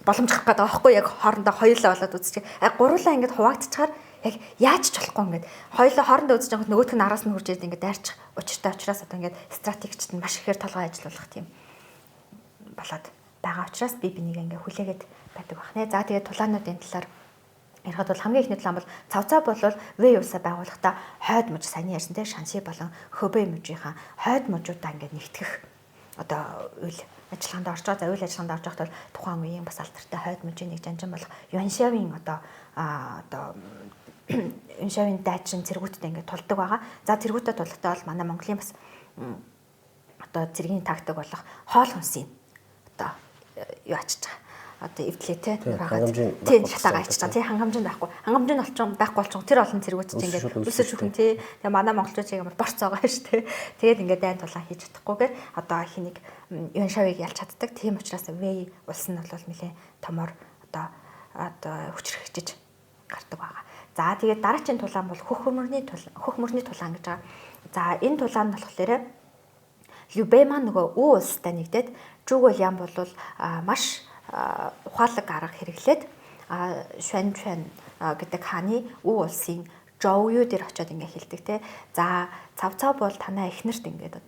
боломж гарах гэдэг байгаа байхгүй, яг хоорондоо хоёулаа болоод үзчих. А гуруулаа ингээд хуваагдчихаар яг яаж ч болохгүй ингээд хоёулаа хоорондоо үзэж байгаа, нөгөөх нь араас нь хурж ирээд ингээд дайрчих учиртай учраас одоо ингээд стратегчд нь маш ихээр толгой ажиллуулах тийм болоод байгаа учраас би бинийг ингээд хүлээгээд байдаг байх нэ. За, тэгээд тулаануудын талаар ярихад бол хамгийн ихний тулаан бол цав цав болвол Вэй улсаа байгуулахдаа хойд муж, саяны ярьсан те Шанси болон Хөбэй мужийнхаа хойд мужуудаа ингээд нэгтгэх одоо үйл ажиллагаанд орж байгаа. За, үйл ажиллагаанд орж байхад бол тухайн үеийн бас алдартай хойд мужийн нэг жанжин болох Юаншавын одоо Юаншавын дайчин цэргүүдтэй ингээд тулдаг байгаа. За, цэргүүдтэй тулахтаа бол манай Монголын бас одоо цэргийн тактик болох хоол хүнсийг одоо юу ачиж байгаа. Одоо эвдлээ те тийм шатаага ачиж байгаа. Тийм хангамж нь байхгүй. Хангамж нь болчих байхгүй болчих тэр олон цэргүүд чинь ингээд өсөж үхэн тий. Тэгээ манай монголчууд чиг амар борц байгаа шүү те. Тэгээд ингээд дайн тулаан хийж чадахгүйгээр одоо хэнийг Юан Шавыг ялж чаддаг. Тийм учраас Вэй улс нь бол нэлээд томор одоо хүчрхэгжиж гардаг байгаа. За тэгээд дараагийн тулаан бол хөх мөрний тулаан гэж байгаа. За энэ тулаан нь болохоор Любэ маань нөгөө Үү улстай нэгдээд Жуголян бол маш ухаалаг арга хэрэглээд Шван Чван гэдэг хааны Үү улсын Жоую дээр очиод ингээ хэлдэг те. За Цав Цав бол танай эхнэрт ингээд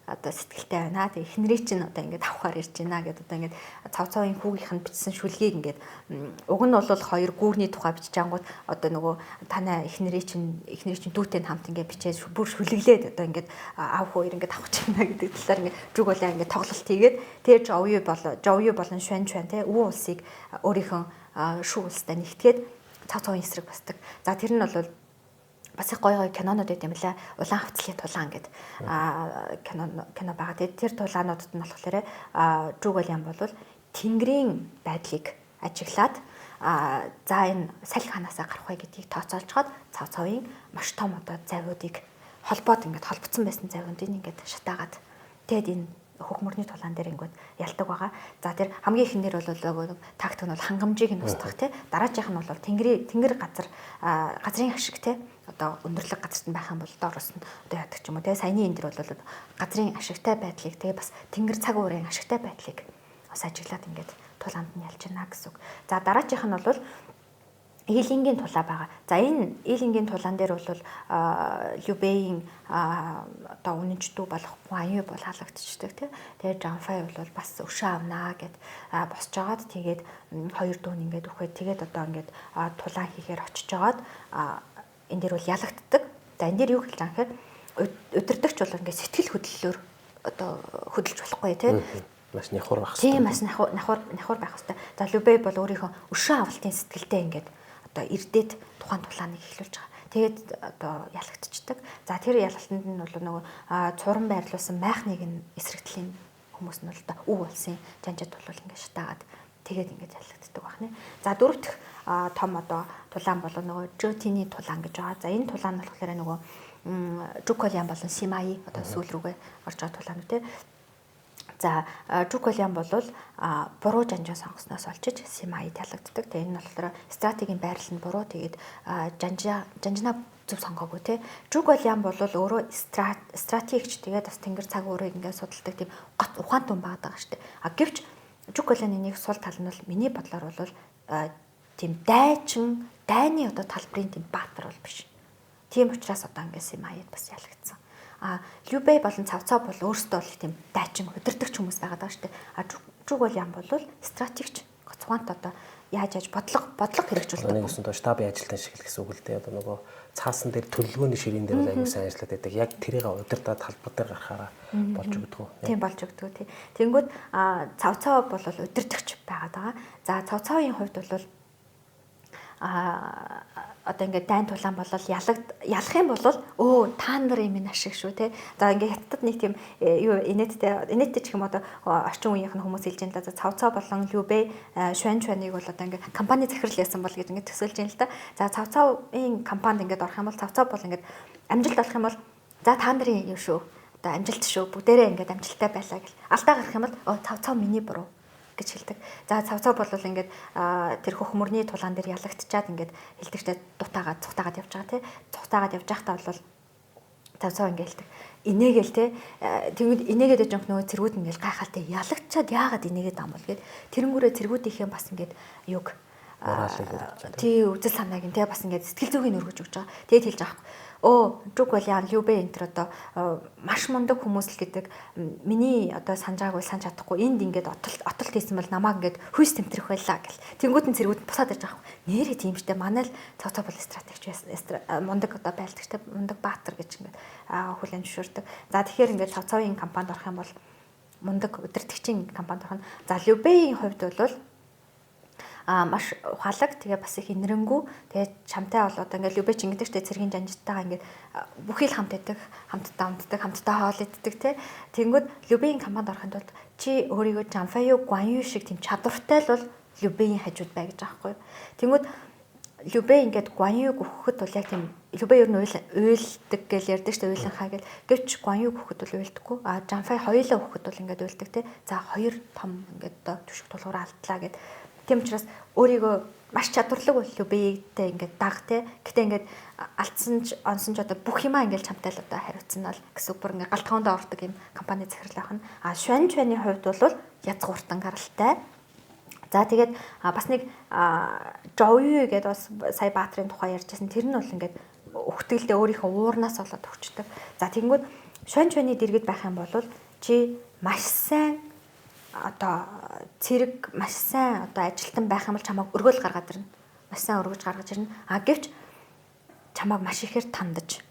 одоо сэтгэлтэй байна. Тэгээ эхнэрийг чинь одоо ингээд авахар ирж байна гэдээ одоо ингээд Цав Цавын хүүгийнх нь бичсэн шүлгийг ингээд уг нь бол хоёр гүүрний тухай бичиж ангууд одоо нөгөө танай эхнэрийг чинь дүүтэй нь хамт ингээд бичээд бүр шүлэглээд одоо ингээд аав хүү ингээд авах гэж байна гэдэг талаар ингээд Жуголян ингээд тоглолт хийгээд тэгээ Жоую болон Шван Чван те Үү улсыг өөрийнхөө шүү улстай нэгтгээд Цав Цавын эсрэг басдаг. За тэр нь бол бас их гоё кинонууд байт юм лээ. Улаан хавцлын тулаан гэд кино байгаа. Тэгээд тэр тулаануудад нь болохоор Жуголян бол тэнгэрийн байдлыг ажиглаад за энэ салхи ханаасаа гарах вэ гэдгийг тооцоолцоход Цав Цавын маш том одоо завиудыг холбоод ингээд холбогдсон байсан завиудыг ингээд шатаагаад тэгээд энэ хөх мөрний тулаан дээр ингээд ялдаг байгаа. За тэр хамгийн ихнэр бол тактик нь бол хангамжийг нь устгах тий. Дараачих нь бол тэнгэр газар газрын ашиг тий. Одоо өндөрлөг газарт нь байх юм бол доороос нь одоо яадаг ч юм уу тий. Саяны энэ дэр бол газрын ашигтай байдлыг тий бас тэнгэр цаг уурын ашигтай байдлыг бас ажиглаад ингээд тулаанд нь ялж байна гэсэн үг. За дараачих нь бол Ийлингийн тулаа байгаа. За энэ Ийлингийн тулаан дээр бол Любэйн одоо үнэнч дүү болох Гуаню бол халагдчихдаг тий. Тэгээд Жанфай бол бас өшөө авнаа гэд босч жагаад тэгээд хоёр дүү нь ингээд үхээд тэгээд одоо ингээд тулаан хийхээр очиж жагаад энэ дээр бол ялагддаг. За энэ дээр юу хэлж байгаа юм гэхээр удирдагч бол ингээд сэтгэл хөдлөлөөр одоо хөдөлж болохгүй тий. Маш нягхур байх хэрэгтэй. Тийм маш нягхур байх хэрэгтэй. За Любэй бол өөрийнхөө өшөө авалтын сэтгэлтэй ингээд одоо эрдээд тухайн тулааныг эхлүүлж байгаа. Тэгээд одоо ялагдчихдаг. За тэр ялалтанд нь бол нөгөө цуран байрлуулсан майхныг нь эсрэгдлийн хүмүүс нь бол одоо Үг улсын жанжид бол ингээд шатаагаад тэгээд ингээд ялагддаг байх нэ. За дөрөв дэх том одоо тулаан бол нөгөө Жотины тулаан гэж байгаа. За энэ тулаан нь болохоор нөгөө Жуколян болон Симаи одоо сүүл рүүгээ орж байгаа тулаан үү те. За Жуколян бол буруу жанжин сонгосноос олчиж Симаид ялагддаг. Тэгээ энэ нь болохоор стратегийн байрлал нь буруу. Тэгээд жанжина зөв сонгоогүй те. Жуколян бол өөрөө стратегч тэгээд бас тэнгэр цаг уурыг ингээд судалдаг тийм гот ухаан тун байгаа даа штэ. А гэвч Жуколяны нэг сул тал нь бол миний бодлоор бол тийм дайчин дайны одоо талбарын тийм баатар бол биш. Тийм учраас одоо ингээд Симаид бас ялагдсан. А Любэй болон Цав Цав бол өөрсдөө бол тийм дайчин удирдагч хүмүүс байгаа даа шүү дээ. А Жуголян бол стратегч гоцгоонт одоо яаж бодлого хэрэгжүүлдэг. Нэг үсэнд штабын ажилтан шиг л гэсэн үг л дээ. Одоо нөгөө цаасан дээр төлөвлөгөөний ширээн дээр бол аюул сайн ажиллаад байдаг. Яг тэрийг удирдаад талбар дээр гарахаараа болж өгдөг. Тийм болж өгдөг тий. Тэнгүүд Цав Цав бол удирдагч байгаа даа. За Цав Цавын хувьд бол одоо ингээд дайн тулаан болол ялах юм бол өө та нарын минь ашиг шүү те. За ингээд хятадд нэг тийм юу инээдтэй ч юм одоо орчин үеийнх нь хүмүүс хэлж байна л да. Цав Цав болон Любэ Шван Чваныг бол одоо ингээд компани захирал яасан бол гэж ингээд төсөөлж байна л да. За Цав Цавын компанид ингээд орох юм бол Цав Цав бол ингээд амжилт олох юм бол за та нарын юм шүү. Одоо амжилт шүү. Бүгдээрээ ингээд амжилттай байлаа гэл. Алдаа гарах юм бол өө Цав Цав миний буруу гэж хэлдэг. За Цав Цав бол ингээд тэр хөх мөрний тулаан дээр ялагдчаад ингээд хэлдэгчтэй дутаагаад цухтаагаад явж байгаа тий. Цухтаагаад явж байхдаа бол Цав Цав ингээд хэлдэг. Инээгээл тий. Тэгвэл инээгээд байж байгаа нөгөө цэргүүд ингээд гайхалтай ялагдчаад яагаад инээгээд байгаа юм бол гэд тэрэнгүүрээ цэргүүдийнхээ бас ингээд юг моралыг өргөж байгаа. Тий, үзэл санааг нь тий бас ингээд сэтгэл зүгийг өргөж өгч байгаа. Тэгээд хэлж байгаа байхгүй. Жуголян, Любэ энэ төр одоо маш мундаг хүмүүс л гэдэг миний одоо санаж байгааг бол санаж чадахгүй. Энд ингээд отолт хийсэн бол намайг ингээд хүйс тэмтрэх байлаа гэл. Тэнгүүд нь цэргүүд бусаад ирж байгаа байхгүй. Нэрээ тийм штэ манай л Цав Цав бол стратегч байсан. Мундаг одоо байлдагчтай мундаг баатар гэж ингээд хүлээн зөвшөөрдөг. За тэгэхээр ингээд Цав Цавын компанид орох юм бол мундаг удирдагчийн компанид орох нь. За Любэийн хувьд бол Маш ухаалаг, тэгээ бас их инэрэнгүү, тэгээ чамтай бол одоо ингээд Любэ ч ингэдэг штэ, цэргийн жанжтайгаа ингээд бүхий л хамт байдаг, хамтдаа унтдаг, хамтдаа хоол иддэг те. Тэнгүүд Любэгийн компанид орохын тулд чи өөрийгөө Жамфаю, Гуаню шиг тийм чадвартай л бол Любэгийн хажууд бай гэж байгаа байхгүй юу. Тэнгүүд Любэ ингээд Гуанюг өгөхөд бол яг тийм Любэ ер нь уйлдаг гэж ярьдаг штэ, уйланхаа гэл. Гэвч Гуанюг өгөхөд бол уйлдаггүй. А Жамфай хоёулаа өгөхөд бол ингээд уйлдаг те. За хоёр том ингээд одоо түшиг тулгуур алдлаа гэд. Тийм учраас өөрийгөө маш чадварлаг бол Любэйтэй ингээд даг те. Гэтэ ингээд алдсан ч онсон ч одоо бүх юмаа ингээд чамтай л одоо хариуцсан л гэсэн үг, бүр ингээд гал тогоонд ордог юм компани захирал байх нь. А Шван Чваны хувьд бол язгууртан гаралтай. За тэгээд бас нэг Жовю гэдэг бас сая Баатрын тухай ярьжсэн. Тэр нь бол ингээд өгтгэлдээ өөрийнхөө уурнаас болоод өгчдөг. За тэгэнгүүт Шван Чваны дэргэд байх юм бол чи маш сайн одоо цэрэг, маш сайн одоо ажилтан байх юм бол чамайг өргөөл гаргаад ирнэ. Маш сайн өргөж гаргаж ирнэ. А гэвч чамайг маш ихээр тандаж,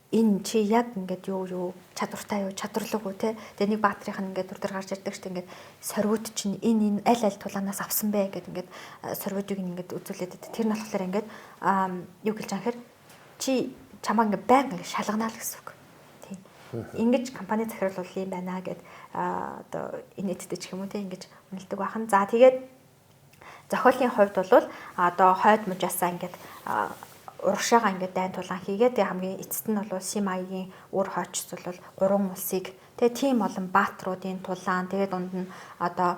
энэ чи яг ингээд юу чадвартай юу, чадварлаг уу те. Тэгээ нэг баатрийнх нь ингээд дүр дээр гарч ирдэг шүү дээ. Ингээд сорвууд чинь энэ аль аль тулаанаас авсан бэ гэд ингээд сорвуудыг ингээд үзүүлээд байдаг. Тэр нь болохоор ингээд юу гэлж байгаа гэхээр чи чамайг ингээд байнга ингээд шалганаа л гэсэн үг. Тийм. Ингэж компани захирал бол юм байна гэд одоо инээдтэй ч юм уу те ингэж үнэлдэг бахан. За тэгээд зохиолын хувьд бол одоо хойд мужаасаа ингээд урагшаага ингээд дайн тулаан хийгээд, тэгээ хамгийн эцэст нь бол Симаягийн үр хойч бол гурван улсыг тэгээ тийм олон баатруудын тулаан, тэгээ дунд нь одоо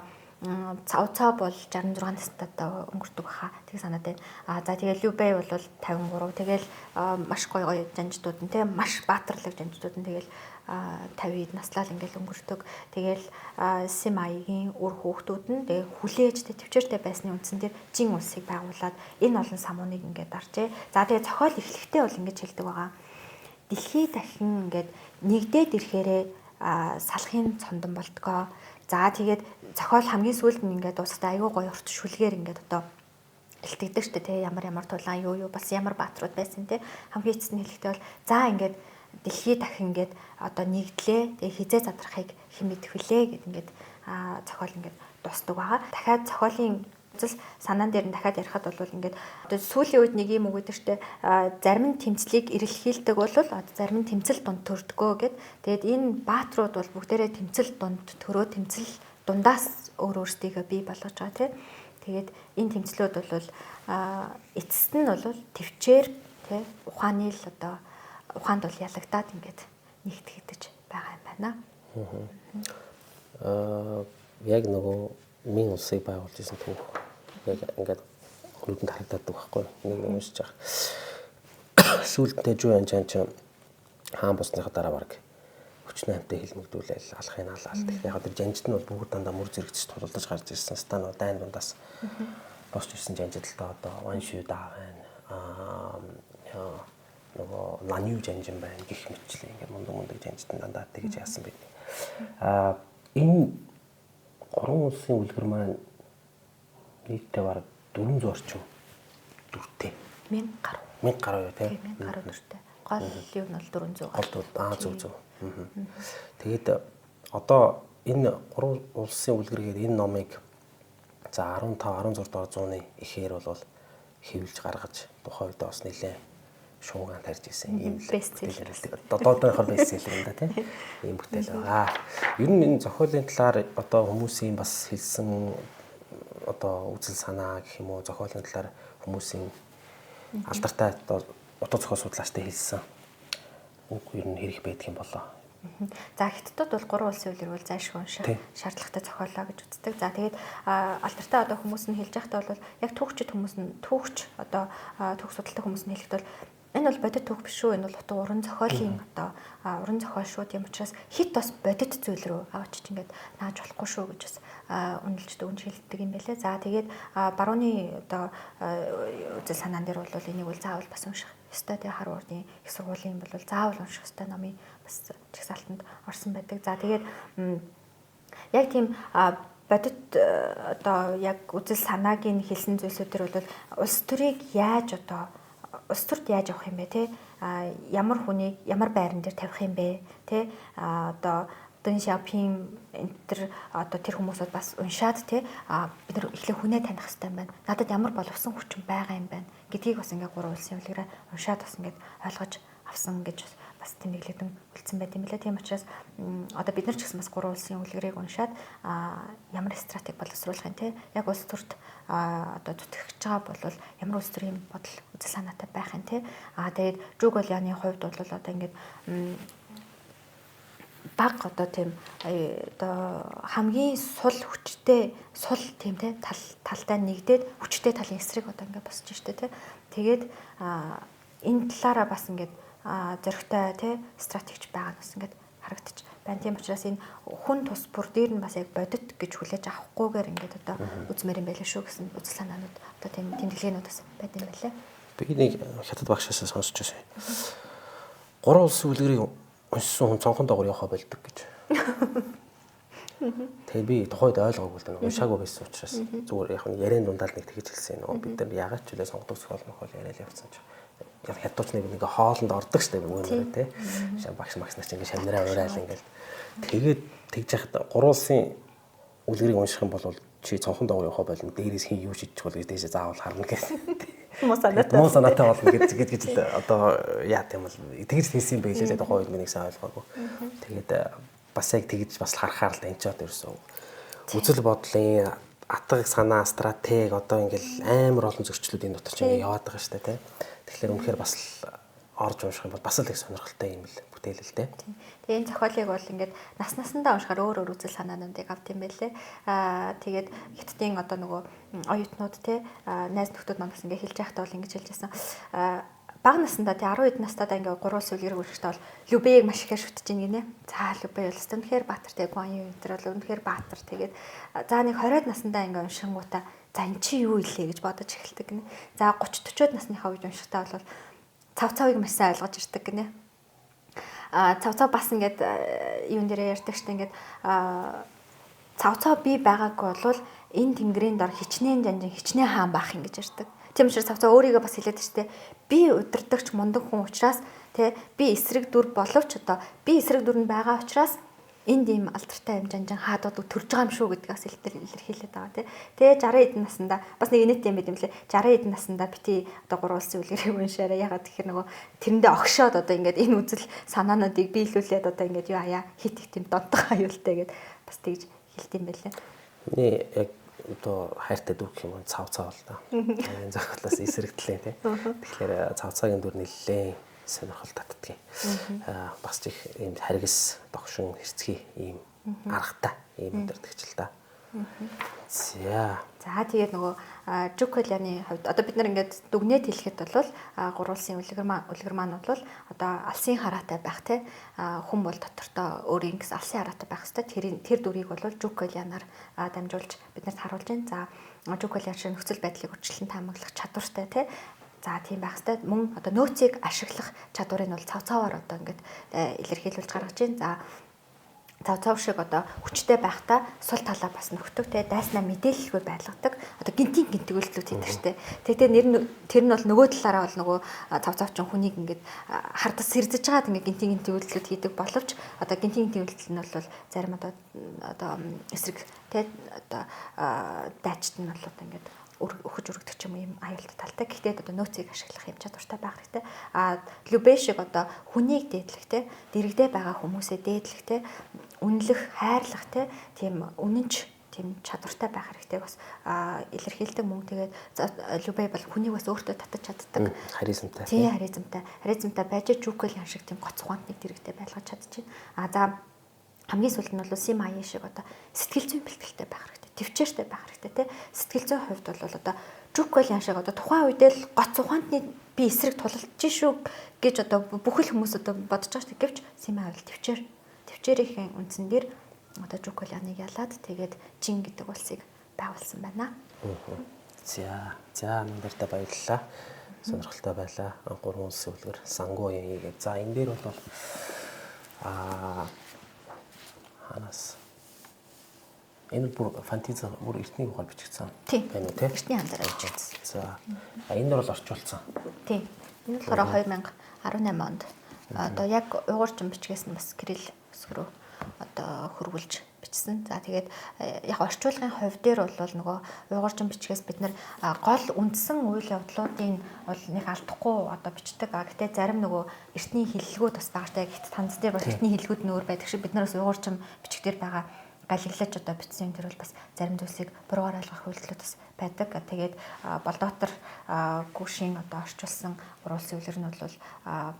Цао Цао бол 66 настай одоо өнгөрдөг баха. Тэг санаад байна. А за тэгээ Любэ бол 53. Тэгэл маш гоё гоё жанждууд нь тэгээ маш баатарлаг жанждууд нь тэгэл 50-д наслал ингээл өнгөрдөг. Тэгэл Симаягийн үр хүүхдүүд нь тэгээ хүлээж төвчээртэй байсны үндсэн дээр Жин улсыг байгуулад энэ олон самууныг ингээд даржээ. За тэгээ зохиол эхлэхдээ бол ингэж хэлдэг байгаа. Дэлхий дахин ингээд нэгдээд ирэхээрээ салахын цондон болдгоо. За тэгээд зохиол хамгийн сүүлд нь ингээд дуусахтаа айгүй гоё урт шүлгээр ингээд одоо илтгэдэг штэ те, ямар ямар тулаан юу юу бас ямар баатрууд байсан те. Хамгийн эцэст нь хэлэхдээ бол за ингээд дэлхий дахин ингээд одоо нэгдлээ, тэгээ хизээ задрахыг хэн мэдэх вүлээ гэд ингээд зохиол ингээд дуусдаг байгаа. Дахиад зохиолын үзэл санаан дээр нь дахиад ярихад бол ингээд одоо сүүлийн үед нэг юм үг гэдэг штэ, зарим нь тэмцлийг эрэлхийлдэг бол одоо зарим нь тэмцэл дунд төрдгөө гэд. Тэгээд энэ баатрууд бол бүгдээрээ тэмцэл дунд төрөө, тэмцэл дундаас өөр өөрсдийгөө бий болгож байгаа тий. Тэгээд энэ тэмцлүүд бол эцэст нь бол төвчээр тий ухааны л одоо ухаанд бол ялагдаад ингээд нэгтгэгдэж байгаа юм байна. Яг нөгөө Мин улсыг байгуулж исэн түүх яг ингээд нүдэнд харагдаад байхгүй нэг уншиж байгаа. Сүүлдээ Жу Янчан ч хаан болсныхаа дараа баг хүчний хамтаа хилмигдүүлээл алахын алаал. Тэгэхээр яг тэр жанжид нь бол бүгд дандаа мөр зэрэгцэж тулалдаж гарч ирсэн. Стан дайн дундаас босч ирсэн жанжид л доо одоо Ваншүү даа байна. Нөгөө Ланю жанжин байна гэх мэтчлээ ингээд мундаг мундаг жанжид нь дандаа тэгж яасан байдаг. Энэ гурван улсын үлгэр маань нийтдээ бараг 400 орчим дүртэй. 1000 гаруй. 1000 гаруй юу те? 1000 гаруй дүртэй. Гол юу нь бол 400 гаруй. Гол бол зөв зөв. Тэгээд одоо энэ гурван улсын үлгэргээр энэ номыг за 15 16 дугаар зууны ихээр бол хэвлж гаргаж тухайн үед бас нэлээ шуугаан тарьж исэн ийм л бүтээл. Одоохоор бестселлер юм да тийм. Ийм бүтээл байгаа. Ер нь энэ зохиолын талаар одоо хүмүүсийн бас хэлсэн одоо үзэл санаа гэх юм уу, зохиолын талаар хүмүүсийн алдартай одоо утга зохиол судлаачтай хэлсэн үг ер нь хэрэг байдаг юм болоо. За хятадд бол гурван улсын үлгэр бол зайлшгүй унших шаардлагатай зохиолоо гэж үздэг. За тэгээд алдартай одоо хүмүүс нь хэлж байхдаа бол яг түүхчд хүмүүс нь түүхч одоо түүх судалтай хүмүүс нь хэлэхдээ бол энэ бол бодит түүх биш шүү. Энэ бол утга уран зохиолын одоо уран зохиол шүү. Тийм учраас хит бас бодит зүйл рүү авчиж ингээд нааж болохгүй шүү гэж бас үнэлж дүгнж хэлдэг юм байлээ. За тэгээд барууны одоо үзэл санаан дээр бол энийг бол заавал бас унших ёстой. Тэгээ Харвардын их сургуулийн бол заавал унших ёстой номын бас жагсаалтанд орсон байдаг. За тэгээд яг тийм бодит одоо яг үзэл санааг нь хэлсэн зүйлсүүд төр бол улс төрийг яаж одоо улс төрд яаж явах юм бэ те, ямар хүнийг ямар байран дээр тавих юм бэ те, одоо Дэн Сяопин энэ төр одоо тэр хүмүүсүүд бас уншаад те бид нар эхлээ хүнээ таних хэрэгтэй юм байна. Надад ямар боловсон хүчин байгаа юм байна гэдгийг бас ингээд гурван улсын үлгэрээ уншаад бас ингээд ойлгож авсан гэж бас тэмдэглэгдэн үлдсэн байт юм лээ. Тийм учраас одоо бид нар ч гэсэн бас гурван улсын үлгэрийг уншаад ямар стратеги боловсруулах юм те яг улс төрт одоо зүтгэж байгаа бол ямар улс төрийн бодол үзэл санаатай байх юм те. Тэгээд Жуг Ляны хувьд бол одоо ингээд баг одоо тийм одоо хамгийн сул хүчтэй сул тийм те талтай нэгдээд хүчтэй талын эсрэг одоо ингээд босч штэ те. Тэгээд энэ талаараа бас ингээд зоригтой те стратегч байгаа нь бас ингээд харагдчих байна. Тийм учраас энэ хүн тус бүр дээр нь бас яг бодит гэж хүлээж авахгүйгээр ингээд одоо үзмээр юм байлаа шүү гэсэн үзэл санаанууд одоо тийм тэмдэглээнүүд бас байд юм байлаа. Би нэг хятад багшаасаа сонсч байсан. Гурван улсын үлгэрийг уншсан хүн цонхон доогоор явахаа болдог гэж. Тэгээ би тухайд ойлгоогүй л дээ. Уншаагүй байсан учраас зүгээр яг нь яриан дундаа л нэг тэгж хэлсэн. Нөгөө бид нар ягаад ч үлээ сонгодог зохиол мохол яриад явцсан чинь яг хятадч нэг ингээ хоолнд ордог штэ мөн тий. Багш магш нар чинь ингээ шамнараа ураал ингээл тэгээд тэгж яхад гурван улсын үлгэрийг унших юм бол чи цонхон доогоор явахаа болно. Дээрээс хин юу шийдчих бол гэж дээшээ заавал харна гэсэн. Муу санаатай. Муу санаатай болно гэж гэж гэж л одоо яа тийм бол тэгж хэлсэн юм байлээ л тухайн үед миний сайн ойлгоогүй. Тэгээд бас яг тэгж бас харахаар л энэ ч одоо ерөөсөө үзэл бодлын атга санаа стратеги одоо ингээл амар олон зөрчлүүд энэ дотор ч ингээ яваад байгаа штэ тий. Тэгэхээр үнэхээр бас л орж унших юм бол бас л их сонирхолтой юм л бүтээл л дээ. Тэгээ энэ зохиолыг бол ингээд нас насандаа уншихаар өөр өөр үзэл санаануудыг авд юм байлээ. Тэгээд хятадын одоо нөгөө оюутнууд те найз нөхдөд маань бас ингээд хэлж байхдаа бол ингэж хэлж байсан. Бага насндаа те 10 хэд настайдаа ингээд гурван улсын үлгэрийг уншихдаа бол Любэйг маш ихээр шүтэж ийн гинэ. За Любэй бол үнэхээр баатар те Гуан Ю энэ төр бол үнэхээр баатар. Тэгээд за нэг 20-од насндаа ингээд уншингуудаа за эн чи юу илээ гэж бодож эхэлдэг гинэ. За 30 40-од насныхаа үед уншихдаа бол цав цавыг маш сайн ойлгож ирдэг гинэ. Цав цав бас ингээд юун дээрээ ярьдаг штэ ингээд цав цав би байгаагүй бол энэ тэнгэрийн дор хичнээн жанжин хичнээн хаан байх юм гэж ярьдаг. Тийм учраас цав цав өөрийгөө бас хэлээд штэ би удирдагч мундаг хүн учраас тэ би эсрэг дүр боловч одоо би эсрэг дүр нь байгаа учраас энд ийм алдартай юм жанжин хаадууд төрж байгаа юм шүү гэдгийг бас илэрхийлээд байгаа тий. Тэгээ 60 хэдэн наснда бас нэг инээдтэй юм байт юм лээ. 60 хэдэн наснда бити одоо гурван улсын үлгэрийг уншаарай. Ягаад гэхээр нөгөө тэрэндээ огшоод одоо ингээд энэ үзэл санаануудыг биелүүлээд одоо ингээд юу аяа хит их тийм донтох аюултай гэд бас тэгж хэлт юм байлээ. Миний яг одоо хайртай дүр гэх юм уу цав цав л да. Энэ зохиолоос эсрэгдлээ тий. Тэгэхээр цав цаагийн дүр нэлээд сонирхол татдгийг. Бас ч их ийм харгас догшин хэрцгий ийм аргатай ийм удирдагч л да. За. За тэгээд нөгөө Жуколяны хувьд одоо бид нар ингээд дүгнээд хэлэхэд бол гурван улсын үлгэр маань бол одоо алсын хараатай байх те хүн бол дотортоо өөрийн гэсэн алсын хараатай байх хэвээр тэр дүрийг бол Жуколянаар дамжуулж биднэрт харуулж байна. За Жуколян шиг нөхцөл байдлыг өөрчлөн таамаглах чадвартай те. За тийм байх хэвээр мөн одоо нөөцийг ашиглах чадварыг нь бол цав цаваар одоо ингээд илэрхийлүүлж гаргаж байна. За цав цав шиг одоо хүчтэй байхдаа сул талаа бас нөхдөг те дайснаа мэдээлэлгүй байлгадаг. Одоо гинтийн гинтэг үйлдэлүүд хийдэг штэ. Тэгтээ нэр нь тэр нь бол нөгөө талаараа бол нөгөө цав цав чинь хүнийг ингээд хардас сэрзэж байгаад ингээд гинтийн гинтэг үйлдэлүүд хийдэг боловч одоо гинтийн гинтэг үйлдэл нь бол зарим одоо эсрэг те одоо дайчт нь бол одоо ингээд өхөж өргөдөх ч юм уу юм аюултай талтай. Гэхдээ одоо нөөцийг ашиглах юм чадвартай байх хэрэгтэй. Любэ шиг одоо хүнийг дээдлэх те, дэрэгдээ байгаа хүмүүсээ дээдлэх те, үнэлэх, хайрлах те, тийм үнэнч тийм чадвартай байх хэрэгтэй бас илэрхийлдэг мөн. Тэгээд Любэ бол хүнийг бас өөртөө татаж чаддаг. Харизмтай. Тийм, харизмтай. Харизмтай байж Жуколян шиг тийм гоц ухаантныг дэрэгдээ байлгаж чадчихна. За хамгийн сүүлд нь бол Симаян шиг одоо сэтгэл зүйн бэлтгэлтэй байх хэрэгтэй. Төвчээртэй байх хэрэгтэй тий. Сэтгэл зүйн хувьд бол одоо Жуколян шиг одоо тухайн үедээ л гоц ухаантны би эсрэг тулалдж шүү гэж одоо бүхэл хүмүүс одоо бодож байгаа шүү дээ. Гэвч Симая бол төвчээрийн үндсэн дээр одоо Жуколяныг ялаад тэгээд Чин гэдэг улсыг байгуулсан байна. За, за нэртэй баярлалаа. Сонирхолтой байлаа. Гурван улсын үлгэр Сангу яа гэдэг. За энэ дээр бол ханаас энэ бүр фэнтези бүр эртний ухаар бичигдсэн байна уу те? Эртний хандлаар бичигдсэн. За энэ бол орчуулсан. Тийм. Энэ болохоор 2018 онд одоо яг уйгурчин бичгээс нь бас кирилл өсгөрөө одоо хөрвүүлж бичсэн. За тэгээд яг орчуулгын хувь дээр бол нөгөө уйгурчин бичгээс бид нар гол үндсэн үйл явдлуудын бол нэг алдахгүй одоо бичдэг. А гэтээ зарим нөгөө эртний хэллэгүүд бас байгаа штэ. Гэт танц дээр бол эртний хэллэгүүд нь өөр байдаг шиг бид нар бас уйгурчин бичиг дээр байгаа галиглаж одоо бичсэн юм тэр бол бас зарим зүйлсийг буруугаар ойлгох үйлдэлүүд бас байдаг. Тэгээд Болдоотор гүшийн одоо орчуулсан гурван улсын үлгэр нь бол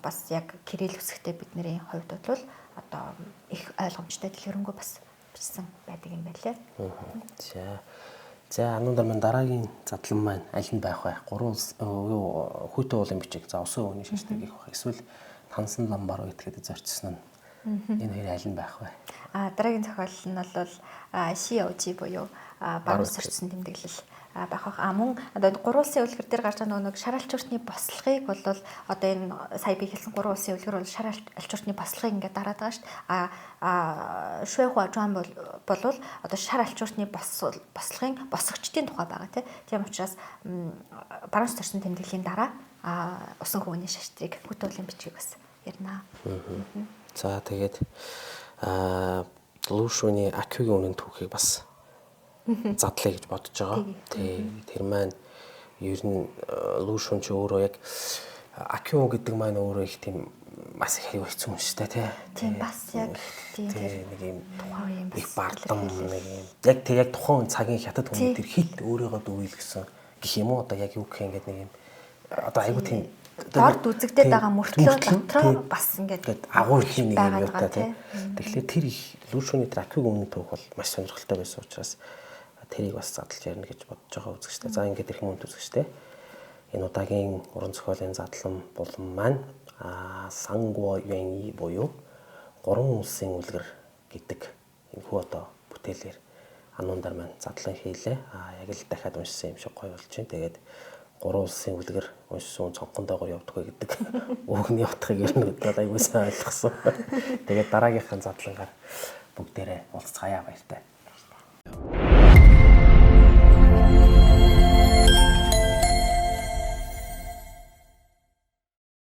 бас яг кирилл үсгтэй бидний хувьд бол одоо их ойлгомжтой дэлгэрэнгүй бас бичсэн байдаг юм байлээ. За. За ануундар маань дараагийн задлан маань аль нь байх вэ? Гурван юу хүйтэн уулын бичиг. За усан өвний шашдаг гэх байх. Эсвэл тансан ламбар итгэхэд зорчсон нь. Энэ хоёр аль нь байх вэ? А дараагийн зохиол нь бол Шиожи буюу баруун сорчсон тэмдэглэл байх бах. А мөн одоо гурван улсын үлгэр дээр гарч байгаа нэг шар алчууртны бослогыг бол одоо энэ сая би хэлсэн гурван улсын үлгэр бол шар алчууртны бослогыг ингээд дараад байгаа шүү дээ. А Шуйхуа Жуан бол одоо шар алчууртны бослогын босгочдын тухай байгаа тийм учраас баруун сорчсон тэмдэглэлийн дараа усан хөвөний шаштрыг хүйтэн уулын бичгийг бас ярина. За тэгээд Лүшүний Акюгийн үнэн түүхийг бас задлаа гэж бодож байгаа. Тий, тэр маань ер нь Лүшүн чи өөрөө яг Акю гэдэг маань өөрөө их тийм бас их аюу хэцүү юм шүү дээ, тий. Тийм бас яг тийм нэг юм тухайн үеийн их бардам нэг юм. Яг тэг яг тухайн цагийн хятад хүний тэр хит өөрийгөө дүүйлгэсэн гэх юм уу, одоо яг юу гэх юм ингээд нэг юм одоо аюу тийм дорд үзэгдээд байгаа мөртлөө дотроо бас ингээд агуу ихийн нэг юм юутай тий. Тэгэхээр тэр их Лүшүний тэр Акюгийн үнэн түүх бол маш сонирхолтой байсан учраас тэрийг бас задлж ярина гэж бодож байгаа үзэгчтэй. За ингээд ирэх мөн үзэгчтэй. Энэ удаагийн уран зохиолын задлан булан маань Сангуо Юаньи буюу гурван улсын үлгэр гэдэг энэхүү одоо бүтээлээр ануундар маань задлан хийлээ. Яг л дахиад уншсан юм шиг гоё болж байна. Тэгээд гурван улсын үлгэр уншсан цонхон доогоор явдаггүй гэдэг үгний утгыг ер нь бол аягүй сайн ойлгосон. Тэгээд дараагийнхаа задлангаар бүгдээрээ уулзцаая, баяртай.